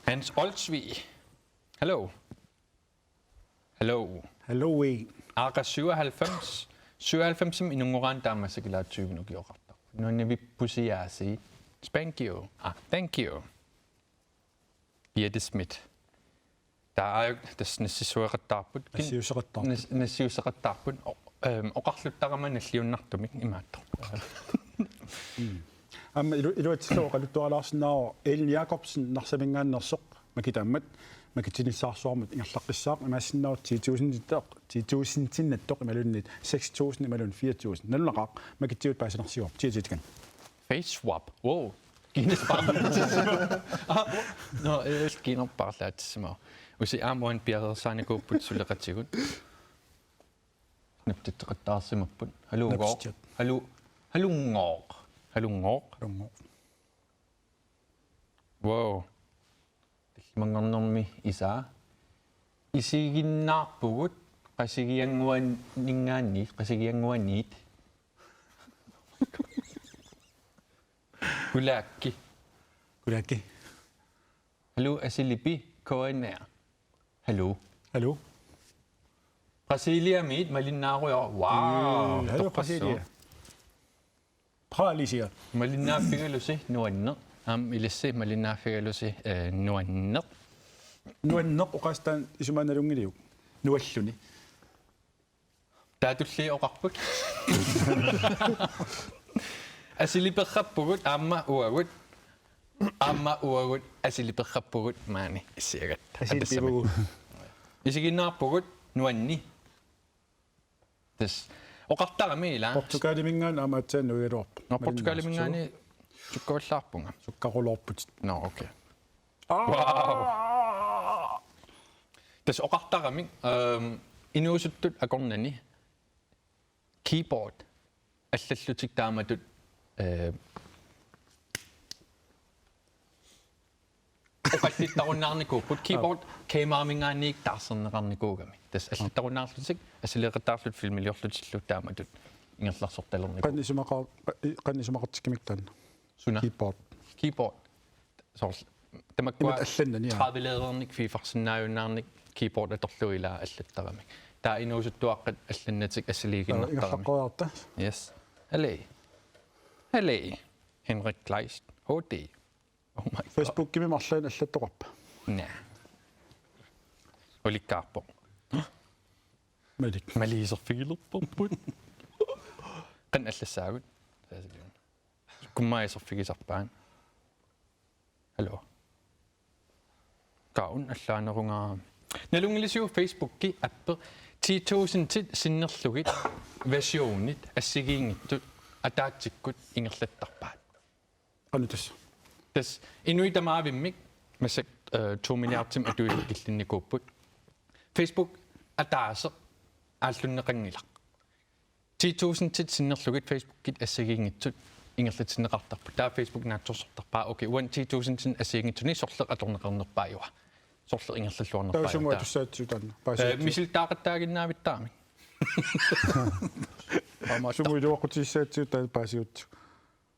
Hans Olsvig. Hallo. Hallo. Hallo, Wi. Aaqa syvoghalvfems. Syvoghalvfemsimi inunngoraanik taamaassagaluartoq tyvit ukioqartarpoq. Nuannivipput siaasi. Thank you. Ah, thank you. Jette Schmidt. Taava aajuku tassa nassiusseqattaarput. Kin-, nassiusseqattaarput. Nas-, nassiusseqattaarput. O-, ehm, oqarluttarama nalliunnartumik imaattoq. Mm. Aamma ilu-, iluatsillugu oqaluttualaarsinnaavoq Ellen Jacobsen Narsaminngaanneersoq makitaammat makitsinissaarsuarmut ingerlaqqissaaq, imaassinnaavoq ti tusind, ti tusind-innattoq imaluunniit seks tusind imaluunniit fire tusind. Nalunaqaaq, makitsigut paasinarsivoq. Ti tusind. Face swap. Wow. Kiinerpaarlaatissimavoq. Ah, no, eh, kiinerpaarlaatissimavoq. Usi aamma uani piareersaanikuupput suleqatigut. Snapchatteqattaarsimapput. Haluugooq. Snapchat. Halu-, haluunngooq. Haluunngooq. Haluunngooq. Wow. Tallimanngornermi isaa. Isiginnaarpugut Qasigiannguaninngaanniit, Qasigiannguaniit. Kulaakki. Kulaakki. Hallo, Asilipi, K N R. Hallo. Hallo. Brasiliamiit malinnaarujoq. Wow. Mm, hallo, torpassuaq. Brasilia. Brasilia. Malinnaaffigalusi nuanneq. Aamma ilissi malinnaaffigalusi, eh, nuanneq. Nuanneq oqaaseq taanna isumaga nalunngiliuk? Nualluni. Taava tullia oqarput. Asiliperrappugut aamma uagut. Aamma uagut asiliperrappugut maani issiagatta. Asilipivugut. Isiginnaarpugut nuanni. Tassa oqartarami ila. Portugaliminngaanniit aamma aatsaat nuigaluarpoq. No, Portugaliminngaanniit sukkavallaarpunga. Sukkaruloorputit. No, okay. Wow. Tassa oqartarami, ehm, inuusuttut akornanni keyboard allallutik taamatut, eh, oqallittarunnaarnikuupput, keyboard kameraminngaanniit taarserneqarnikuugami. Tassa allattarunnaarlutik, assiliiqattaarlutik filmiliorlutillu taamatut ingerlarsortalernikuupput. Qanoq isumaqar-, qanoq isumaqartikkimikku taanna? Suna? Keyboard. Keyboard. Soorlu tamakkua imatut allannani, ja. Travelerernik, fiifarsinnaajunnaarnik keyboard atorlugu ilaa allattaramik. Taava inuusuttuaqqat allannatik assiliiginnartaramik. Ingerlaqqeriarta. Yes. Hallo. Hallo. Henrik Kleist, H D. Oh my God. Facebookimi marluk allattoqarpa? Naa. Ulikkaarpoq. Malik. Maliiserfigilerparput. Qanoq allassaagut? Saasiliun. Kumma iserfigisarpaat. Hallo. Kaun allaanerunga. Nalunngilisiuk Facebooki appi ti tusindit sinnerlugit versionit assigiinngitsut ataatsikkut ingerlattarpaat? Qanoq tassa? Tassa inuit tamaavimmik massakkut, eh, to milliardimik atuisut killinnikuupput. Facebook ataaseq aallunneqanngilaq. Ti tusindit sinnerlugit Facebookit assigiinngitsut ingerlatinneqartarput. Taava Facebook naatsorsortarpaa. Okay, uani ti tusindit assigiinngitsuni sorleq atorneqarnerpaajua. Sorleq ingerlalluarnerpaajua. Taava sumut atussaatsigut taanna? Paasigatsigu? Eh, misilittagaqattaaginnavittarami. Aamma sumut iluaqutigissaatsigut taanna paasigatsigu?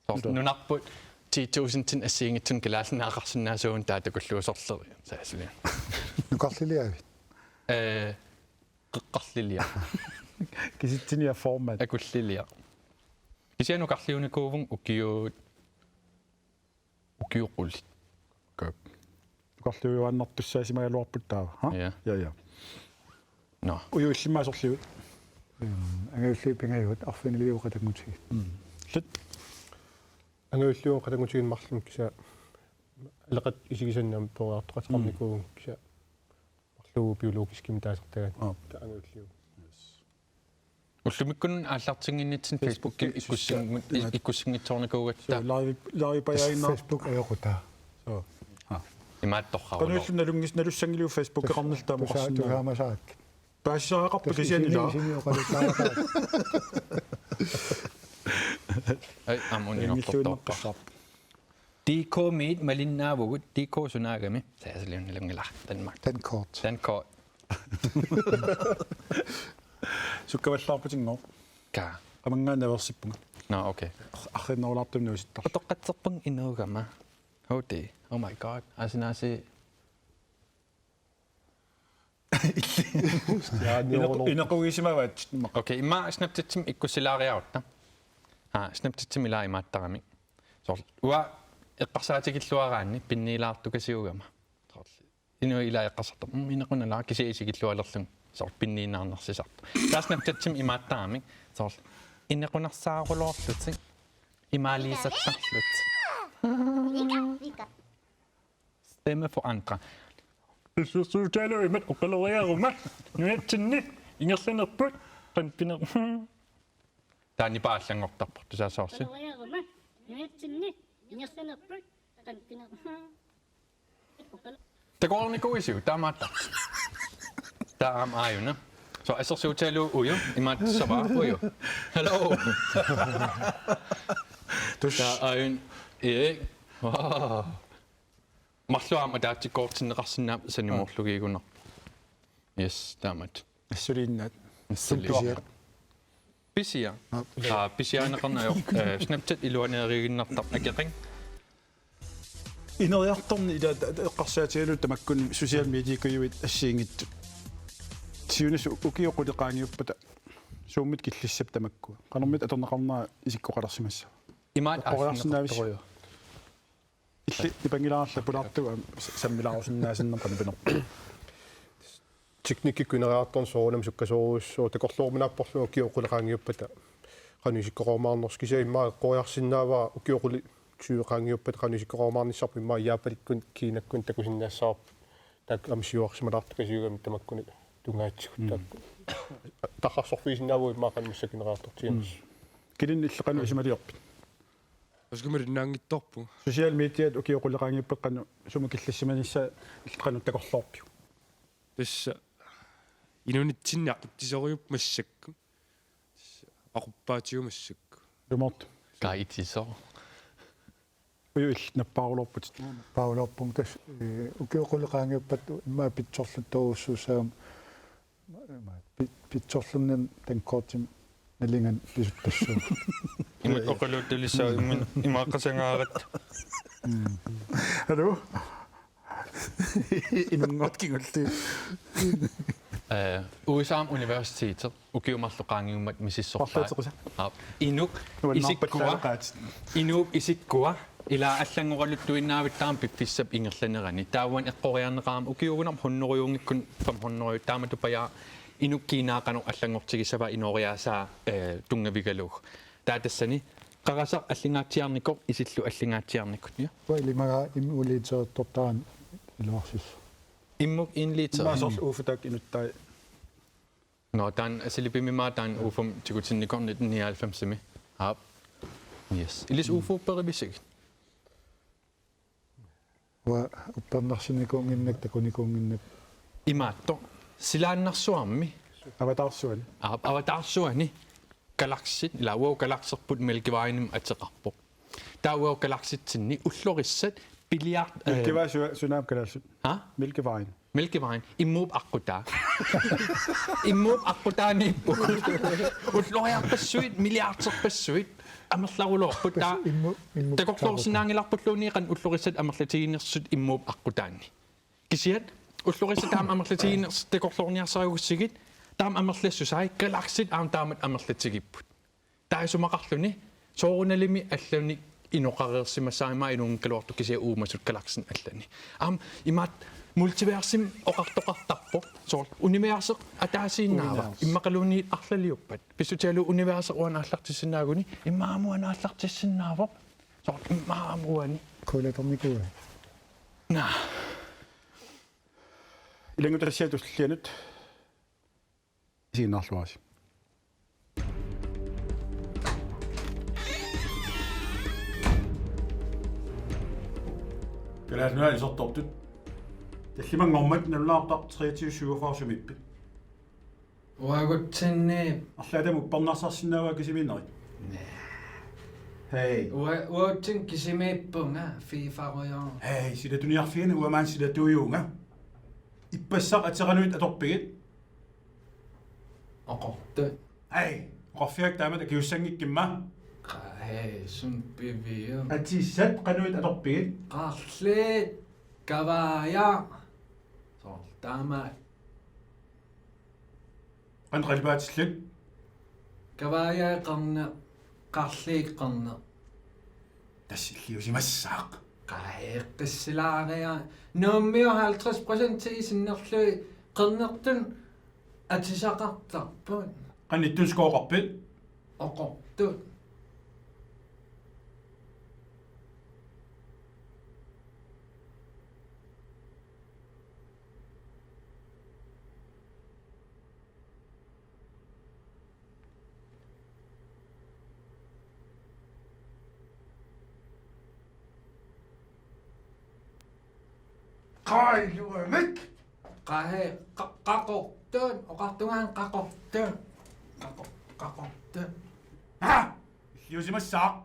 Soorlu nunarput ti tusindit assigiinngitsunik kalaallineqarsinnaasuugut taava takullugu sorleq. Saasiliu. Nukarliliavit? Eh, qeqqarliliaq. Kisitsinia format. Akulliliaq. Kisianni nukarliunikuuvunga ukiut, ukiut qulit. Nukarliujuaannartussaasimagaluarput taava, ha? Ja. Ja, ja. Nå. Uju illimmi asorliuit. Angajulliit pingajuat arfiniliuvoq qatanngutigiit. Lut. Angajulliuvoq qatanngutigiit marlunnik kisianni aleqat isigisannik aamma peroriartoqateqarnikuuvunga kisianni marluugut biologiskimik taasartagaat. Aap. Taava angajulliuvoq. Ullumikkut aallartinnginnitsinni Facebooki Facebooki ikkussingi-, sussaa-, imaat. Ikkussinngitsoornikuugatta. Suu, live, live pajaaginnaa. Facebook ajoqutaa. Suu. Aa. Imaattorqarunarpoq. Qanoq illit nalunngis-, nalussanngiliuk Facebookeqarnillu taama tusa-, oqarsinnaa-? Tusaamasaakkit. Paasisariaqarpa kisianni ilaa? Isimi, isimi oqaluttuaraqaat. Ai, aamma unioqqortoorpa. Illuinnaqqissaarpoq. D K-miit malinnaavugut, D K sunaagami. Saasaliunnilunngilara, Danmark. Dankort. Dankort. Sukkavallaarputinngooq. Kaa. Qamanngaanniit aversippunga. Nå, okay. Arriinnerulaartumik nuusittarlunga. Utoqqatserpunga inuugama. Hodi. Oh my God. Asinaasi. Inequ-, inequgisimavaat. Okay, immaqa Snapchatimi ikkussilaariarutta. Aa, Snapchatimi ilaa imaattarami. Soorlu, uanga eqqarsaatigilluaraanni pinniilaartukasiugama. Soorlu, inuit ilaa eqqarsartarput, mm, inequnalaaq kisianni isigillualerlunga. Soorlu, pinniinnaarnersisarput. Taava Snapchatimi imaattarami. Soorlu, inequnarsaarulorlutik. Imaaliisattarlutik. Stemme for andre. Pissussuutaalu imatut oqaloriaruma. Nunatsinni ingerlanerput qanpineq. Taanna paallanngortarpoq tusaasoorsi. Oqaloriaruma. Nunatsinni ingerlanerput qanpineq. Takoornikuuisiuk taamaattartoq? Taava aamma aajuna. Soorlu assersuutigalugu Uju, imaattussavara Uju. Hello. Tus. Taava aajuna. Erik. Wow. Marluk aamma ataatsikkoortinneqarsinnaapput sanimoorlugiigunarpoq. Yes, taamatut. Assuliinnaat. Assuliinnaat. Pisiaq. Pisiaq. Aa. Aa, pisiarineqarneq ajoq, eh, Snapchat iluaniiginnartarpoq akeqanngilaq. Ineriartorneq ila ta-, ta-, eqqarsaatigalugu tamakkuni social mediakujuit assigiinngitsut. Siunissaq ukiut qulit qaangiuppata Zoomit killissappat tamakkua. Qanormita atorneqarnera isikkoqalersimassava? Imaat eqqoriarsinnaavisi? Aasinneqartorujuk. Illit nipanngilaarlutit pulaartugut aamma s-, sammilaarusinnaasinnaammat qanoq pinerpoq. Teknikkikkut ineriartorneq soorunami sukkasoorujussuuvoq, takorlooruminaapporlunga ukiut qulit qaangiuppata qanoq isikkoqarumaarnersoq, kisianni immaqa eqqoriarsinnaavara ukiut qulit tyve qaangiuppata qanoq isikkoqarumaarnissarput, immaqa Japanikkunni Kiinakkunni takusinnaassavarput. Taakku aamma siuarsimalaartukasiugami tamakkuni tungaatigut. Mm. Taakku tarrarsorfigisinnaavugut immaqa qanoq massakkut ineriartortiginersoq. Mm. Kilinnik illit qanoq isumaliorpit? Uskumi linnaanngittorpu. Social mediat ukiut qulit qaangiuppata qanoq sumut killissimanissaa, illit qanoq takorloorpiuk? Tassa inunitsinni aqutsisorujussuuvoq massakkut. Tassa aquppaatigut massakkut. Lumort. Kaitiso. Uju, illit nappaaruloorputit. Nappaaruloorpunga tassa, eh, ukiut qulit qaangiuppata immaqa pitsorluttorujussuussaagama. Pi-, pitsorlunnermi dankortimi nalinga pisuttassaagut. Imatut oqaluttulissaaq immaqa qasangaarat. Mm. Hallo? Inunngortut kingulliit. Eh, U S A-mi universitetit ukiut marluk qaangiummata misissorpaat. Parlortequsa. Aap. Inuk isikkua. Nuannaarpallaaqaat. Inuk isikkua. Ila allanngoraluttuinnaavittaarami piffissap ingerlanerani. Taava eqqoriarneqarami ukiugunarpoq hundredeunngikkunik fem hundrede, taamatut paja inuk kiinaa qanoq allanngortigissavaa inooriaasaa, eh, tunngavigalugu. Taava tassani qarasaq allingaatsiarnikoq, isillu allingaatsiarnikut, ja? Uanga ilimagaa immulliit soortortaan iluarsissaq. Immuk en liter. Immaqa soorlu U F O-taakku inuttai. Nå, taanna Silipimmi immaqa taanna U F O-mi tigutinnikut nitten nioghalvfems-imi. Aap. Yes. Ilissi U F O-pperivisigit? Uanga uppernarsinikuunnginnakku, takunikuunnginnakku. Imaattoq. Silaannarsuarmi. Avataarsuani. Aap, avataarsuani. Galaksit, ila uagut galakserput Mælkevejenimik ateqarpoq. Taava uagut galaksitsinni ullorissat billiard, eh, Mælkevej su-, sunaaffa kalaallisut. Ha? Mælkevejen. Mælkevejen. Immuup aqqutaa. Immuup aqqutaaniippugut. Ulloriarpassuit, milliarderpassuit. Amerlaruloorput taava. Immu-, immu-, takorloorsinnaanngilarpulluunniit qanoq ullorissat amerlatiginersut immuup aqqutaani. Kisianni Ullorissat taama amerlatiginersut takorloorniarsarigussigit, taama amerlassusai Galaxyt aamma taamatut amerlatigipput. Taava isumaqarluni soorunalimi allanik inoqareersimassaajumaarpoq, inunngikkaluartoq kisianni uumasut Galaxyni allani. Aamma imaattoq multiversimi oqartoqartarpoq. Soorlu universi ataasiinnaava? Univers. Immaqaluunniit arlaliuppat. Pissutigalugu universi uani aallartissinnaaguni, immaqa aamma uani aallartissinnaavoq. Soorlu immaqa aamma uani. Kuulatornikuuvoq. Naa. Ilanngutassiaq tullianut isiginnaarluarisi. Kalaallit Nunaat isertortut. Tallimanngormat nalunaaqutaq treogtyve syvogfyrre, sumiippit? Uagutsinni. Arlaata uppernarsarsinnaavaa kisimiinnerit? Hej. Ua-, uagutsinni kisimiippunga, fifarujoorama. Hej, silatuniarfiani uanga maani silatuujuunga. Ippassaq ateqanuit atorpigit? Oqortut. Hej, oqarfigaakka taamatut, akiussanngikkimma. Qa-, hej, suna piviuk? Atissat qanuit atorpigit? Qarliit, kavaajaa. Soorlu taama. Qanoq qalipaatillit? Kavaajaa qerneq, qarliit qerneq. Tassa illiusimassaaq. Qaa, eqqissilaariaruk. Nuummiut halvtreds procent sinnerlugit qernertunik atisaqartarput. Qanoq ittunik scoreqarpit? Oqortut. Qaa, iluamik. Qaa, hej, qa-, qaqortut, oqartungaani qaqortut. Qaqor-, qaqortut. Ha? Illiusimassaaq.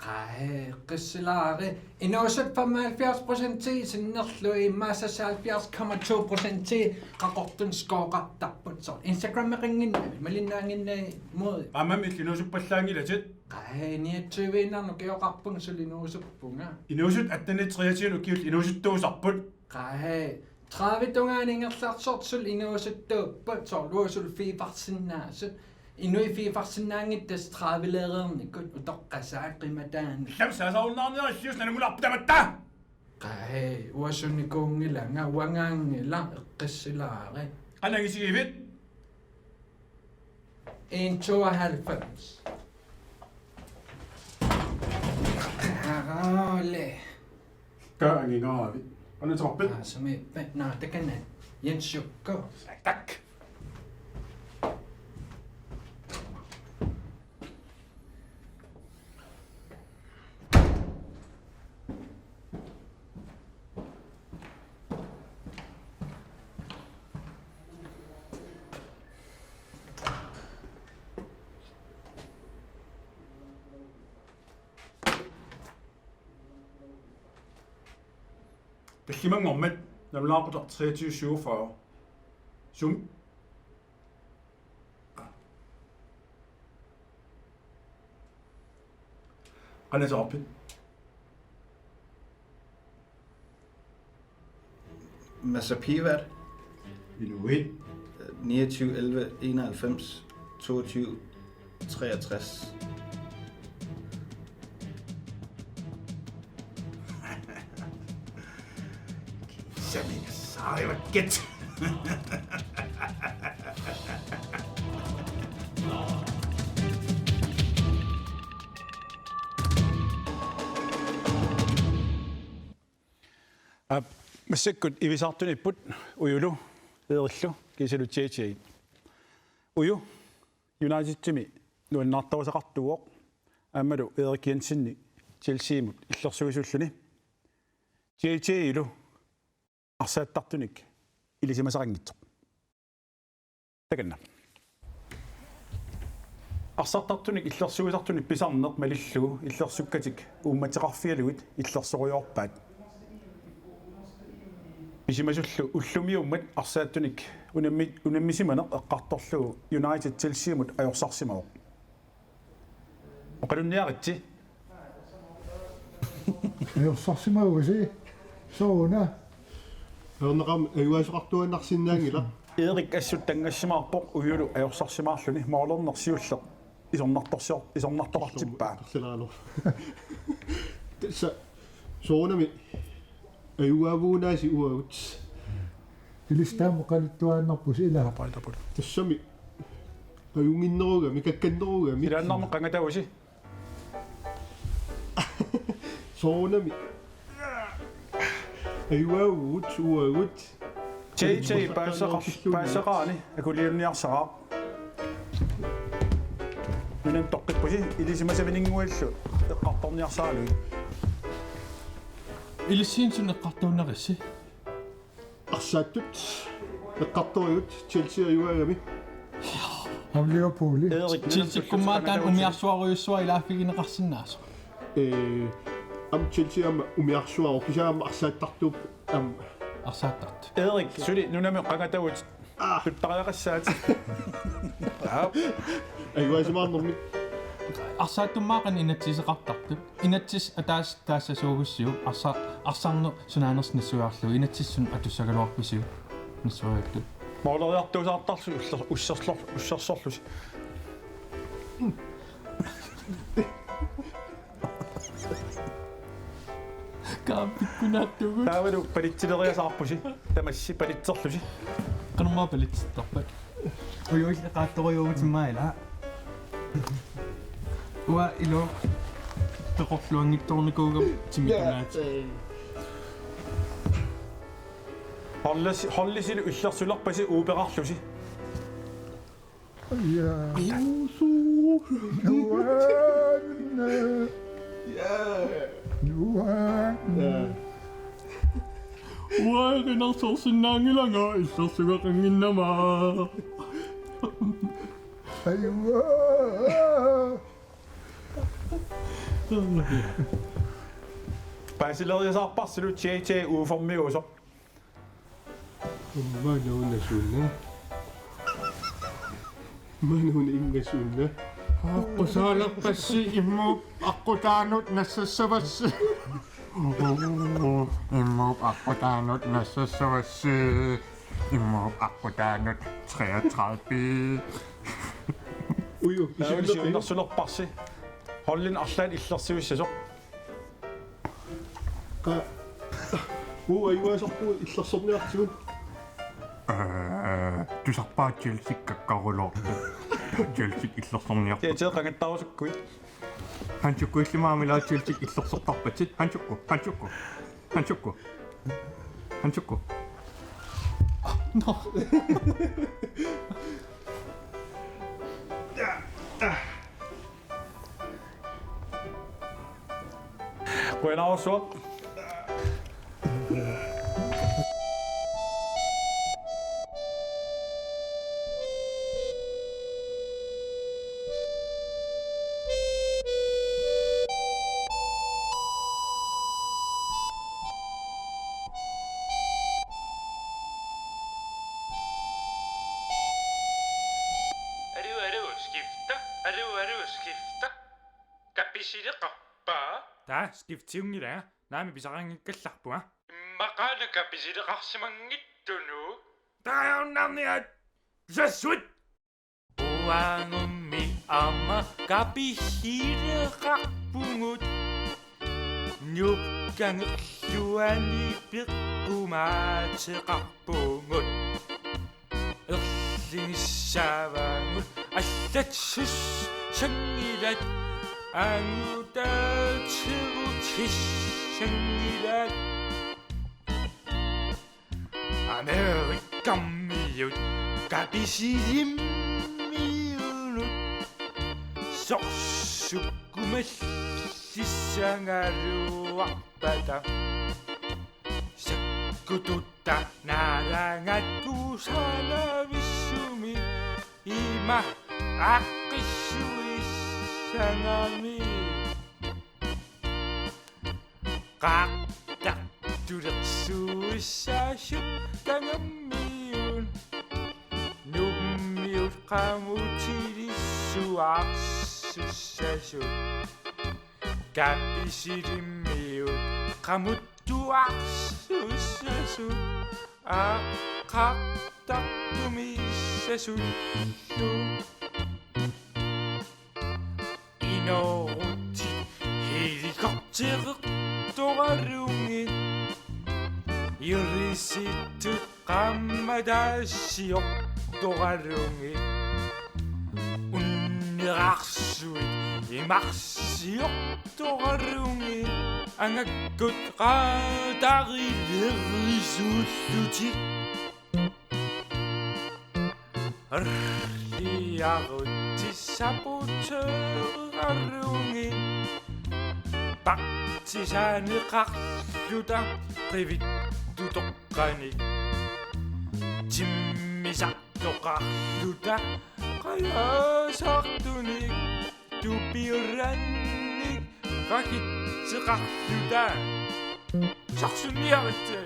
Qaa, hej, eqqissilaariaruk. Inuusut femoghalvfjerds procent sinnerlugit, immaqa seksoghalvfjerds komma to procent qaqortunik scoreqartarput. Soorlu Instagrameqannginnami, malinnaannginnami moodi. Aammami illit inuusuppallaanngilatit. Qaa, hej, niogtyveinnarnik ukioqarpunga suli inuusuppunga. Inuusut attenit treogtyvenut ukiullit inuusuttuusarput. Qaa, hej, tredive tungaanut ingerlaartortut suli inuusuttuupput, soorlu uagut suli fifarsinnaasut. Inuit fifarsinnaanngitsut tassa tredive-leereernikut, utoqqasaat, qimataanut. Illamik saasarunnaarniaruk, illiusi nalunngulaarput tamatta. Qaa, hej, uanga sunikuunngilanga, uangaanngilaq, eqqissilaariaruk. Qanoq angisigivit? En tooghalvfems. Ole. Qaa, angingaavit? Qanoq ateqarpit? Aa, sumiippat? Naa, takanna. Jens Jukko. Tak. Tallimanngormat nalunaaqutaq treogtyve syvogfyrre. Sumi? Qanoq ateqarpit? Mads Pivert. Inuit. Niogtyve elleve enoghalvfems toogtyve treogtres. Sami saarivakkit. Aap, massakkut ivisaartuniipput Ujulu, Eerillu kiisalu J J. Uju, Unitedimi nuannaartarusaqartuuvoq, aammalu Erik Jensen Chelseamut illersuisuulluni. J J-lu arsaattartunik ilisimasaqanngitsoq. Takanna. Arsartartunik illersuisartunik pisarneq malillugu illersukkatik uummateqarfigalugit illersorujoorpaat. Pisimasullu ullumiuummat arsaattunik unammi-, unammisimaneq eqqartorlugu United Chelseamut ajorsarsimavoq. Oqalunniaritsi. Ajorsarsimavusi sooruna? Ajornaqaaq, ajugaasoqartuaannarsinnaanngilaq. Erik assut tanngassimaarpoq, Ujulu ajorsarsimaarluni, Moorlernersiulleq isornartorsior-, isornartoqartippaa. Torsilaalo. Tassa soorunami ajugaavugunaasi uagut. Ilissi taama oqaluttuaannarpusi ilaa. Tassami ajunnginnerugami, kakkannerugami. Ilaannarmi qangatavusi. Soorunami. Ajugaavugut uagut. J J paasseqa-, paasseqaani akuliunniarsaraaq. Nunami toqqippusi, ilisimasaminnguillu eqqartorniarsaralugit. Ilissiinnaq eqqartuunnarissi. Arsaattut eqqartorigut, Chelsea ajugaagami. Aamma Liverpooli. Erik, Chelseakkummi taanna umiarsuarujussuaq ilaaffigineqarsinnaasoq. Ee, aamma Chelsea aamma umiarsuaru, kisianni aamma arsaattartuupput aamma. Arsaattartut. Erik, suli nunami qangatavut. Ah. Tuttariaqassaat. Aap. Ajugaasimaarnermi. Arsaattummaa qanoq inatsiseqartartut. Inatsisit ataaseq taassasuugussiuk, arsa-, arsarneq sunaanersoq nassuiarlugu, inatsisit suna atussagaluarpisiuk nassuiarlugu. Moorleriartuusaartarlusi uller-, usserlor-, ussersorlusi. Kaapikkunaattugut. Taavalu palitsileriasaarpusi, tamassi palitserlusi. Qanormaa palitsertarpat? Ujuilli qaattorujuugutimmaa ilaa. Uanga iluaq peqorluanngitsoornikuugama timitunaat. Hollis-, hollisilu illersulerpasi uuperarlusi. Ja. Usu. Nuanne. Ja. Nuanne. Ja. Uanga erinarsorsinnaanngilanga, issersugaqinnginnama. Ajua. Paasileriasaarparsilu J J U-formiusoq. Manuuna suna. Manuuna inga suna. Aqqusaalerpassi immup aqqutaanut nassassavassi. Immup aqqutaanut nassassavassi. Immup aqqutaanut treogtredive. Uju, taavalu isimmi siunnersulerparsi. Hollinik arlaannik illersuissasoq. Qa-, uu, ajugaasarpugut illersorniartigut. Ee, tusarpaa Chelsea kakkaruloortut. Chelsea illersorniarput. J J qangattaarusukkuit. Hanchukku illimmi aamma ilaa Chelsea illersortarpatit. Hanchukku, Hanchukku, Hanchukku, Hanchukku. No. Qujanarsuaq. Aluu, aluu, skifte. Aluu, aluu, skifte. Kapisileqarpa? Taa, skiftiunngilanga. Naamik, pisariinngikkallarpunga. Immaqaana kapisileqarsimanngittunut. Taajornarniat! Pisassuit! Uangummi aamma kapisileqarpugut. Nuup kangerluani peqqumaateqarpugut. Erligissavagut allatsussanngilat, angutaaterutsissanngilat. Amerikamiut kapisilimiunut sorsukkumallissangaluarpata. Sakkututta naalagakku sanavissumik ima aaqqissuissagami. Qaartartulersuissaasut kangermiut, Nuummiut qamutilissut aarsussasut. Kapisilimiut qamut tuarsussasut aaqqartartumissasut. Inoorutit helikopterertoralugit. Irisitut qaammataasiortoralugit. Unnerarsuit imarsiortoralugit. Angakkut qaatarilerisuullutik. Riarutit sabotøreralugit. Partisaneqarluta qivittutoqqanik. Timmisartoqarluta qajasartunik. Tupiulannik qakitseqarluta. Sarsuniaritsi.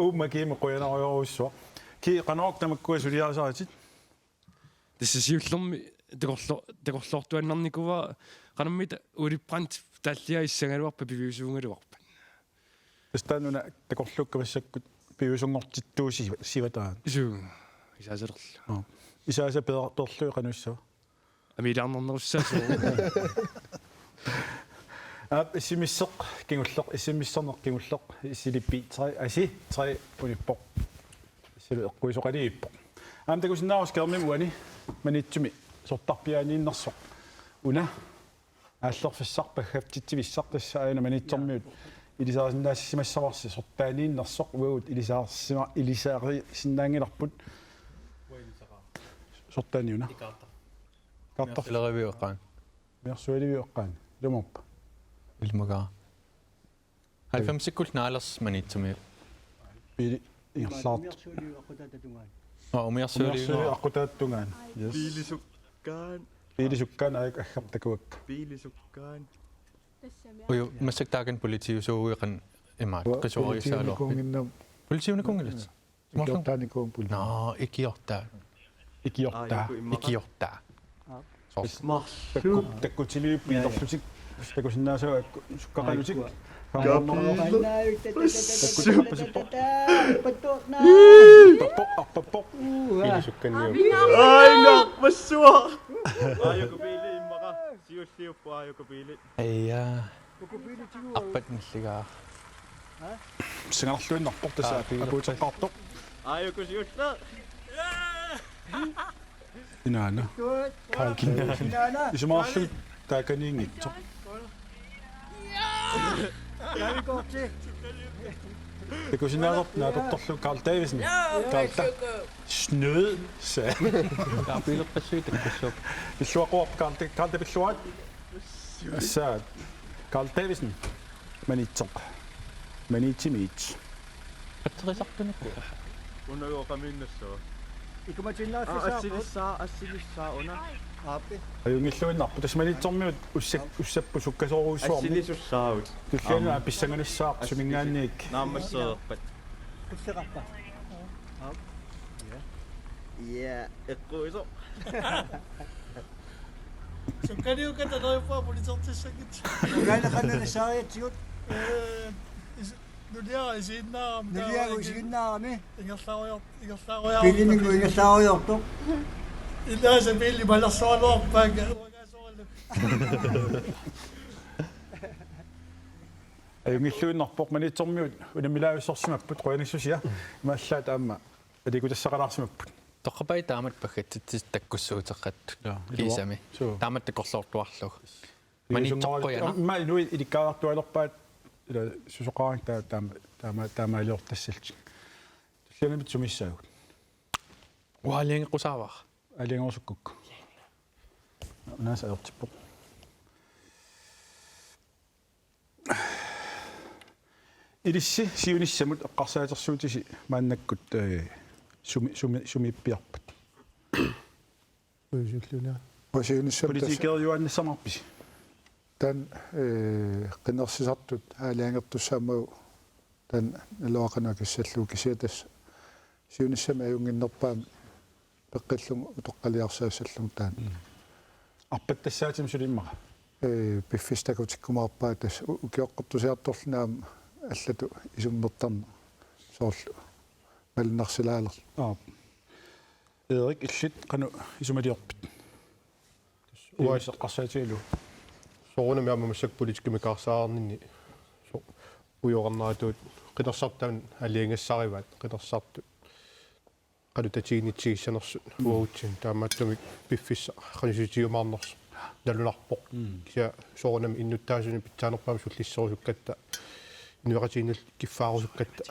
Uumma Kiimi qujanarujorujussuaq. Ki, qanoq tamakkua suliarisaritit? Tassa siullermik takorlo-, takorloortuaannarnikuuara, qanormita Ole Brandt taalliassagaluarpat piviusuugaluarpat. Tassa taanna una takorluukkat massakkut piviusunngortittuusivat, sivat aamma. Suu, isaasalerlu. Aa. Isaasa peertorlui qanoq issava? Amiilaarnarnerussaasut. Aap, S M S-eq kingulleq, S M S-erneq kingulleq, S L P tre, asi, tre unippoq. Silu eqquisoqalivippoq. Aamma takusinnaavarsi skærmimi uani Maniitsumi sortarpiaaniinnersoq. Una aallerfissaq paggaffigitivissaq tassa aana Maniitsormiut ilisarisinnaassimassavarsi sortaaniinnersoq, uagut ilisarissima-, ilisarisinnaanngilarput. Sortaaniuna. Kaartar. Umiarsualiviup eqqaani. Umiarsualiviup eqqaani. Ilumoorpa? Ilumoorpoq. Halvfemsikkullu naalersoq Maniitsumiut. Biili ingerlaartoq. Umiarsualiviup aqqutaata tungaani. Aa, umiarsualiviup. Umiarsualiviup aqqutaata tungaani. Yes. Biilisukkaat. Biilisukkaat aajuku aggerput takuakka. Biilisukkaat. Uju, massakkut taakani politiusuuguit qanoq imaattoq. Ua-, qisuariussagaluarpit. Politiunikuunnginnam-. Politiunikuunngilatit? Ikiortaanikuuvoq politi. Nå, ikiortaa. Ikiortaa. Aajuku immaqa. Ikiortaa. Aap. Soorlu. Marluk. Takku-, takkutiliupput. Jaa, jaa. Ilorlutik. Takusinnaasagut sukkaqqalutik. Aajuku. Qaammarneqarput. Takkut-, tappasippoq. Pattuorna. Arpappoq, arpappoq. Uaa. Biilisukkanniupput. Aina, massuaq. Aajuku biili immaqa. Siulliupput aajuku biili. Aja. Arpat nilligaa. Pissanganarluinnarpoq tassa. Aa, apuuteqqaartoq. Aajuku siulleq. Inaana. Good. Good. Inaana. Isumaqarluni taakaniinngitsoq. Taakaniikkorti. Takusinnaavarput naapertorlugu Carl Davidsen. Carl Da-, Snød, sagde han. Carl Biilerpassuit takkussuupput. Pilluaqquarput Carl, Carl, pilluarit. Assa, Carl Davidsen. Maniitsoq. Maniitsimiit. Atserisartunikku. Unagooqamiinnassava. Ikumatinnaaffisaaqut. Aa, assilissaa, assilissaa una. Aappi. Ajunngilluinnarpoq. Tassa Maniitsormiut ussap-, ussapput sukkasoorujussuarmik. Assilisussaavut. Tulliani aamma pissanganissaaq suminngaanniit. Naammassereerpat. Usseqarpa. Aap. Ja. Ja, eqquisoq. Sukkaniukka talerippa politertissakkit. Ukaana qanna nassaariatsigut. Eh, is-, nuliara isiginnaarami. Nuliara isiginnaarami. Ingerlaarujoor-, ingerlaarujoor-. Pilinigu ingerlaarujoortoq. Ilaasa biili malersoraluarpaanga. Ajunngilluinnarpoq. Maniitsormiut unammilaajussuarsimapput, qujanassusia. Imaallaat aamma aliikutassaqalaarsimapput. Toqqapaat taamatut paggatsitsisut takkussuuteqattut. Jaa, ilua. Kiisami. Suu. Taamatut takorloortuarlugu. Maniitsoq qujanaq. Aamma inuit ilikkariartuaalerpaat ila susoqaraangat taa-, taama-, taama-, taamaaliortassallutik. Tullianut sumissaagut? Uaaliangeqqusaavara. Aalajangerusukkukku. Unaasa ajortippoq. Ilissi siunissamut eqqarsaatersuutisi maannakkut, eh, sumi-, sumi-, sumiippiarpat? Ujulluna. Ujulluna. Politikeriuaannassavarpisi? Taanna, eh, qinersisartut aalajangertussaammagu taanna naluara qanoq akissallugu kisianni tassa siunissami ajunnginnerpaamik peqqillugu utoqqaliarsaassallugu taanna. Mm. Arpattassaatinik suli immaqa? Ee, piffissaq takutikkumaarpaa tassa u-, ukioqqortusiartorluni aamma allatut isummertarneq soorlu malunnarsilaalerlugu. Aap. Erik, illit qanoq isumaliorpit? Uanga eqqarsaatigalugu. Soorunami aamma massakkut politikkimik ikaarsaarninni so-, ujoqarneratut qinersisartut aalajangigassarivaat, qinersisartut qanoq tatiginnitsigissanersut uagutsinnut, taamaattumik piffissaq qanoq isumaliornersoq nalunarpoq. Mm. Kisianni soorunami innuttaasunik pitsaanerpaamik sullisserusukkatta, inuiaqatigiinnut kiffaarusukkatta,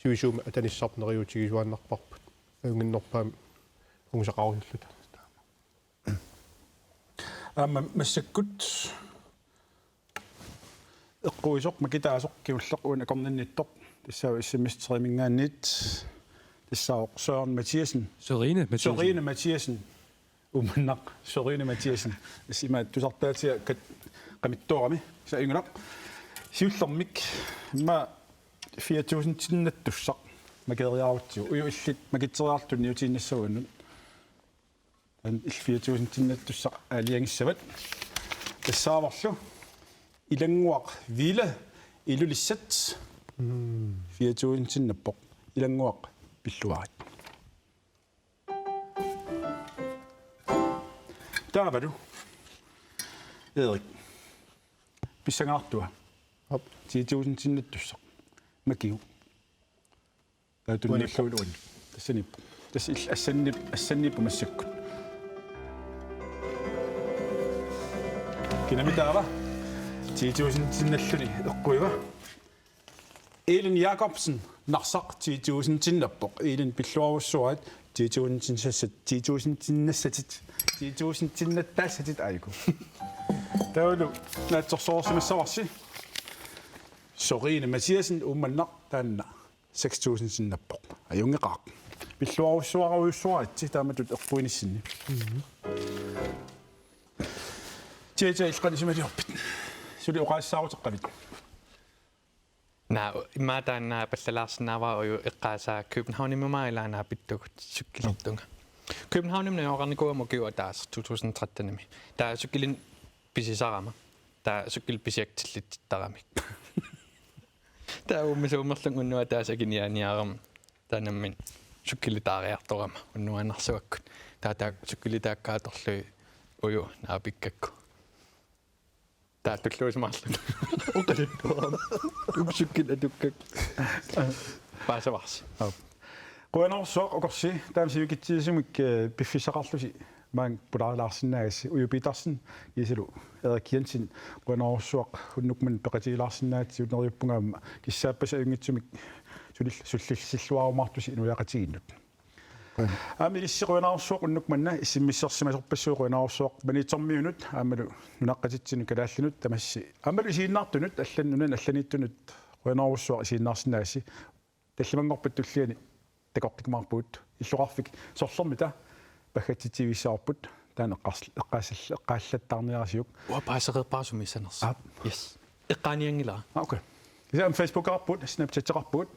sivisuumik atanissarput neriuutigisuaannarparput. Ajunnginnerpaamik ungusaqarusulluta. Aamma massakkut eqquisoq makitaasoq kingulleq uani akornanniittoq. Tassaavoq S M S tre-minngaanniit. Tassaavoq Søren Mathiassen. Sørine Mathiassen. Sørine Mathiassen. Uummannaq Sørine Mathiassen. Tassa ima tusartaatiga kat-, qamittoorami. Kisianni ajunngilaq. Siullermik immaqa fire tusindinnattussaq makeriarutsigu. Uju, illit makitseriarlutit niutiinnassavat uannut. Taanna illit fire tusindinnattussaq aalajangissavat. Tassaavorlu Ilannguaq Ville Ilulissat. Mm. Fire tusindinnappoq. Ilannguaq, pilluarit. Taavalu Erik. Pissanganartua. Aap. Ti tusindinnattussaq. Makiu. Taava tunniullugu uani. Tassaniippoq. Tassa il-, assannip-, assanniippoq massakkut. Kinami taava? Ti tusindinnalluni eqquiva? Elin Jacobsen, Narsaq, ti tusindinnappoq. Elin, pilluarujussuarit, ti tusindinnassat-, ti tusindinnassatit, ti tusindinnattaassatit, aajukua. Taavalu naatsorsoorsimassavarsi. Sørine Mathiassen, Uummannaq, taanna seks tusindinnappoq. Ajunngeqaaq. Pilluarujussuarujussuaritsi taamatut eqquinissinni. Mhm. Tia, Tia, illit qanoq isumaliorpit? Suli oqaasissaaruteqqavit? Naa, immaqa taanna pallalaarsinnaavara uju eqqaasaa Københavnimut ilaannaapittugut cykelertunga. Københavnimi najugaqarnikuugama ukioq ataaseq to tusind trettenimi. Taava cykelimik pisisarama. Taava cykelit pisiakka tillitsittaramik. Taava uummisuummerlunga unnuaq ataaseq akiniaaniarama. Taava nammineq cykelitaariartorama unnuaannarsuakkut. Taava taakku cykelit taakku atorlugit uju naapikkakku. Taava tulluusimaarlunga. Oqaluttuarama. Uku cykelit atukkakka. Paasavarsi. Aap. Qujanarsuaq Okorsi, taama sivikitsisumik, eh, piffissaqarlusi maanga pulaarilaarsinnaagassi. Uju Petersen, Giselu, Erik Jensen, qujanarsuaq unnuk manna peqatigilaarsinnaagatsigit. Neriuppunga aamma kissaappassi ajunngitsumik sulil-, sullilluarumaartusi inuiaqatigiinnut. Qujan. Aamma ilissi qujanarsuaq unnuk manna, issimmissersimasorpassuit qujanarsuaq Maniitsormiunut aammalu nunaqqatitsinnut kalaallinut tamassi aammalu isiginnaartunut, allan-, nunanut allaniittunut qujanarsuaq isiginnaarsinnaagassi. Tallimanngorpat tulliani takoqqikkumaarpugut illoqarfik sorlermita paggatsitsivissavarput, taanna eqqars-, eqqaasall-, eqqaallattaarniarsiuk. Uanga paasereerpara sumiissanersoq. Aap. Yes. Eqqaanianngilara. Ah, okay. Kisianni Facebookeqarpugut, Snapchateqarpugut.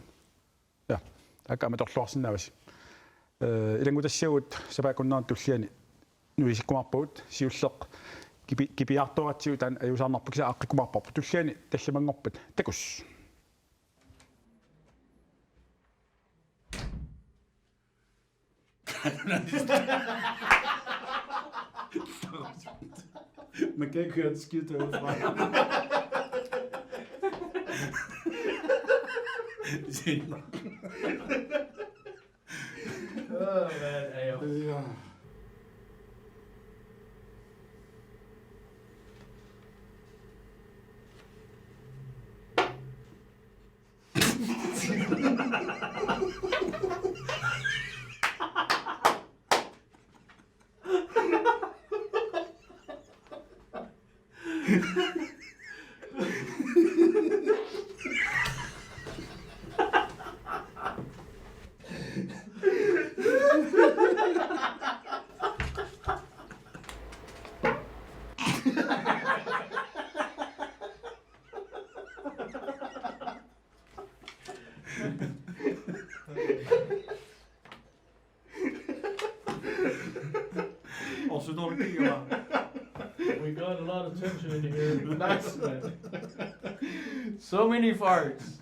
Ja. Taakku aamma atorluarsinnaavasi. Eh, ilanngutassiagut sapaatip akunnerata tulliani nuisikkumaarpagut, siulleq kipi-, kipiartoratsigu taanna ajuusaarnarpoq, kisianni aaqqikkumaarparput. Tulliani tallimanngorpat. Takuss. Man kan ikke høre en skid derude fra. Åh, mand, ej, jo. Ja. Orsutulukkiga. We got a lot of tension in here. Nice, man. So many farts.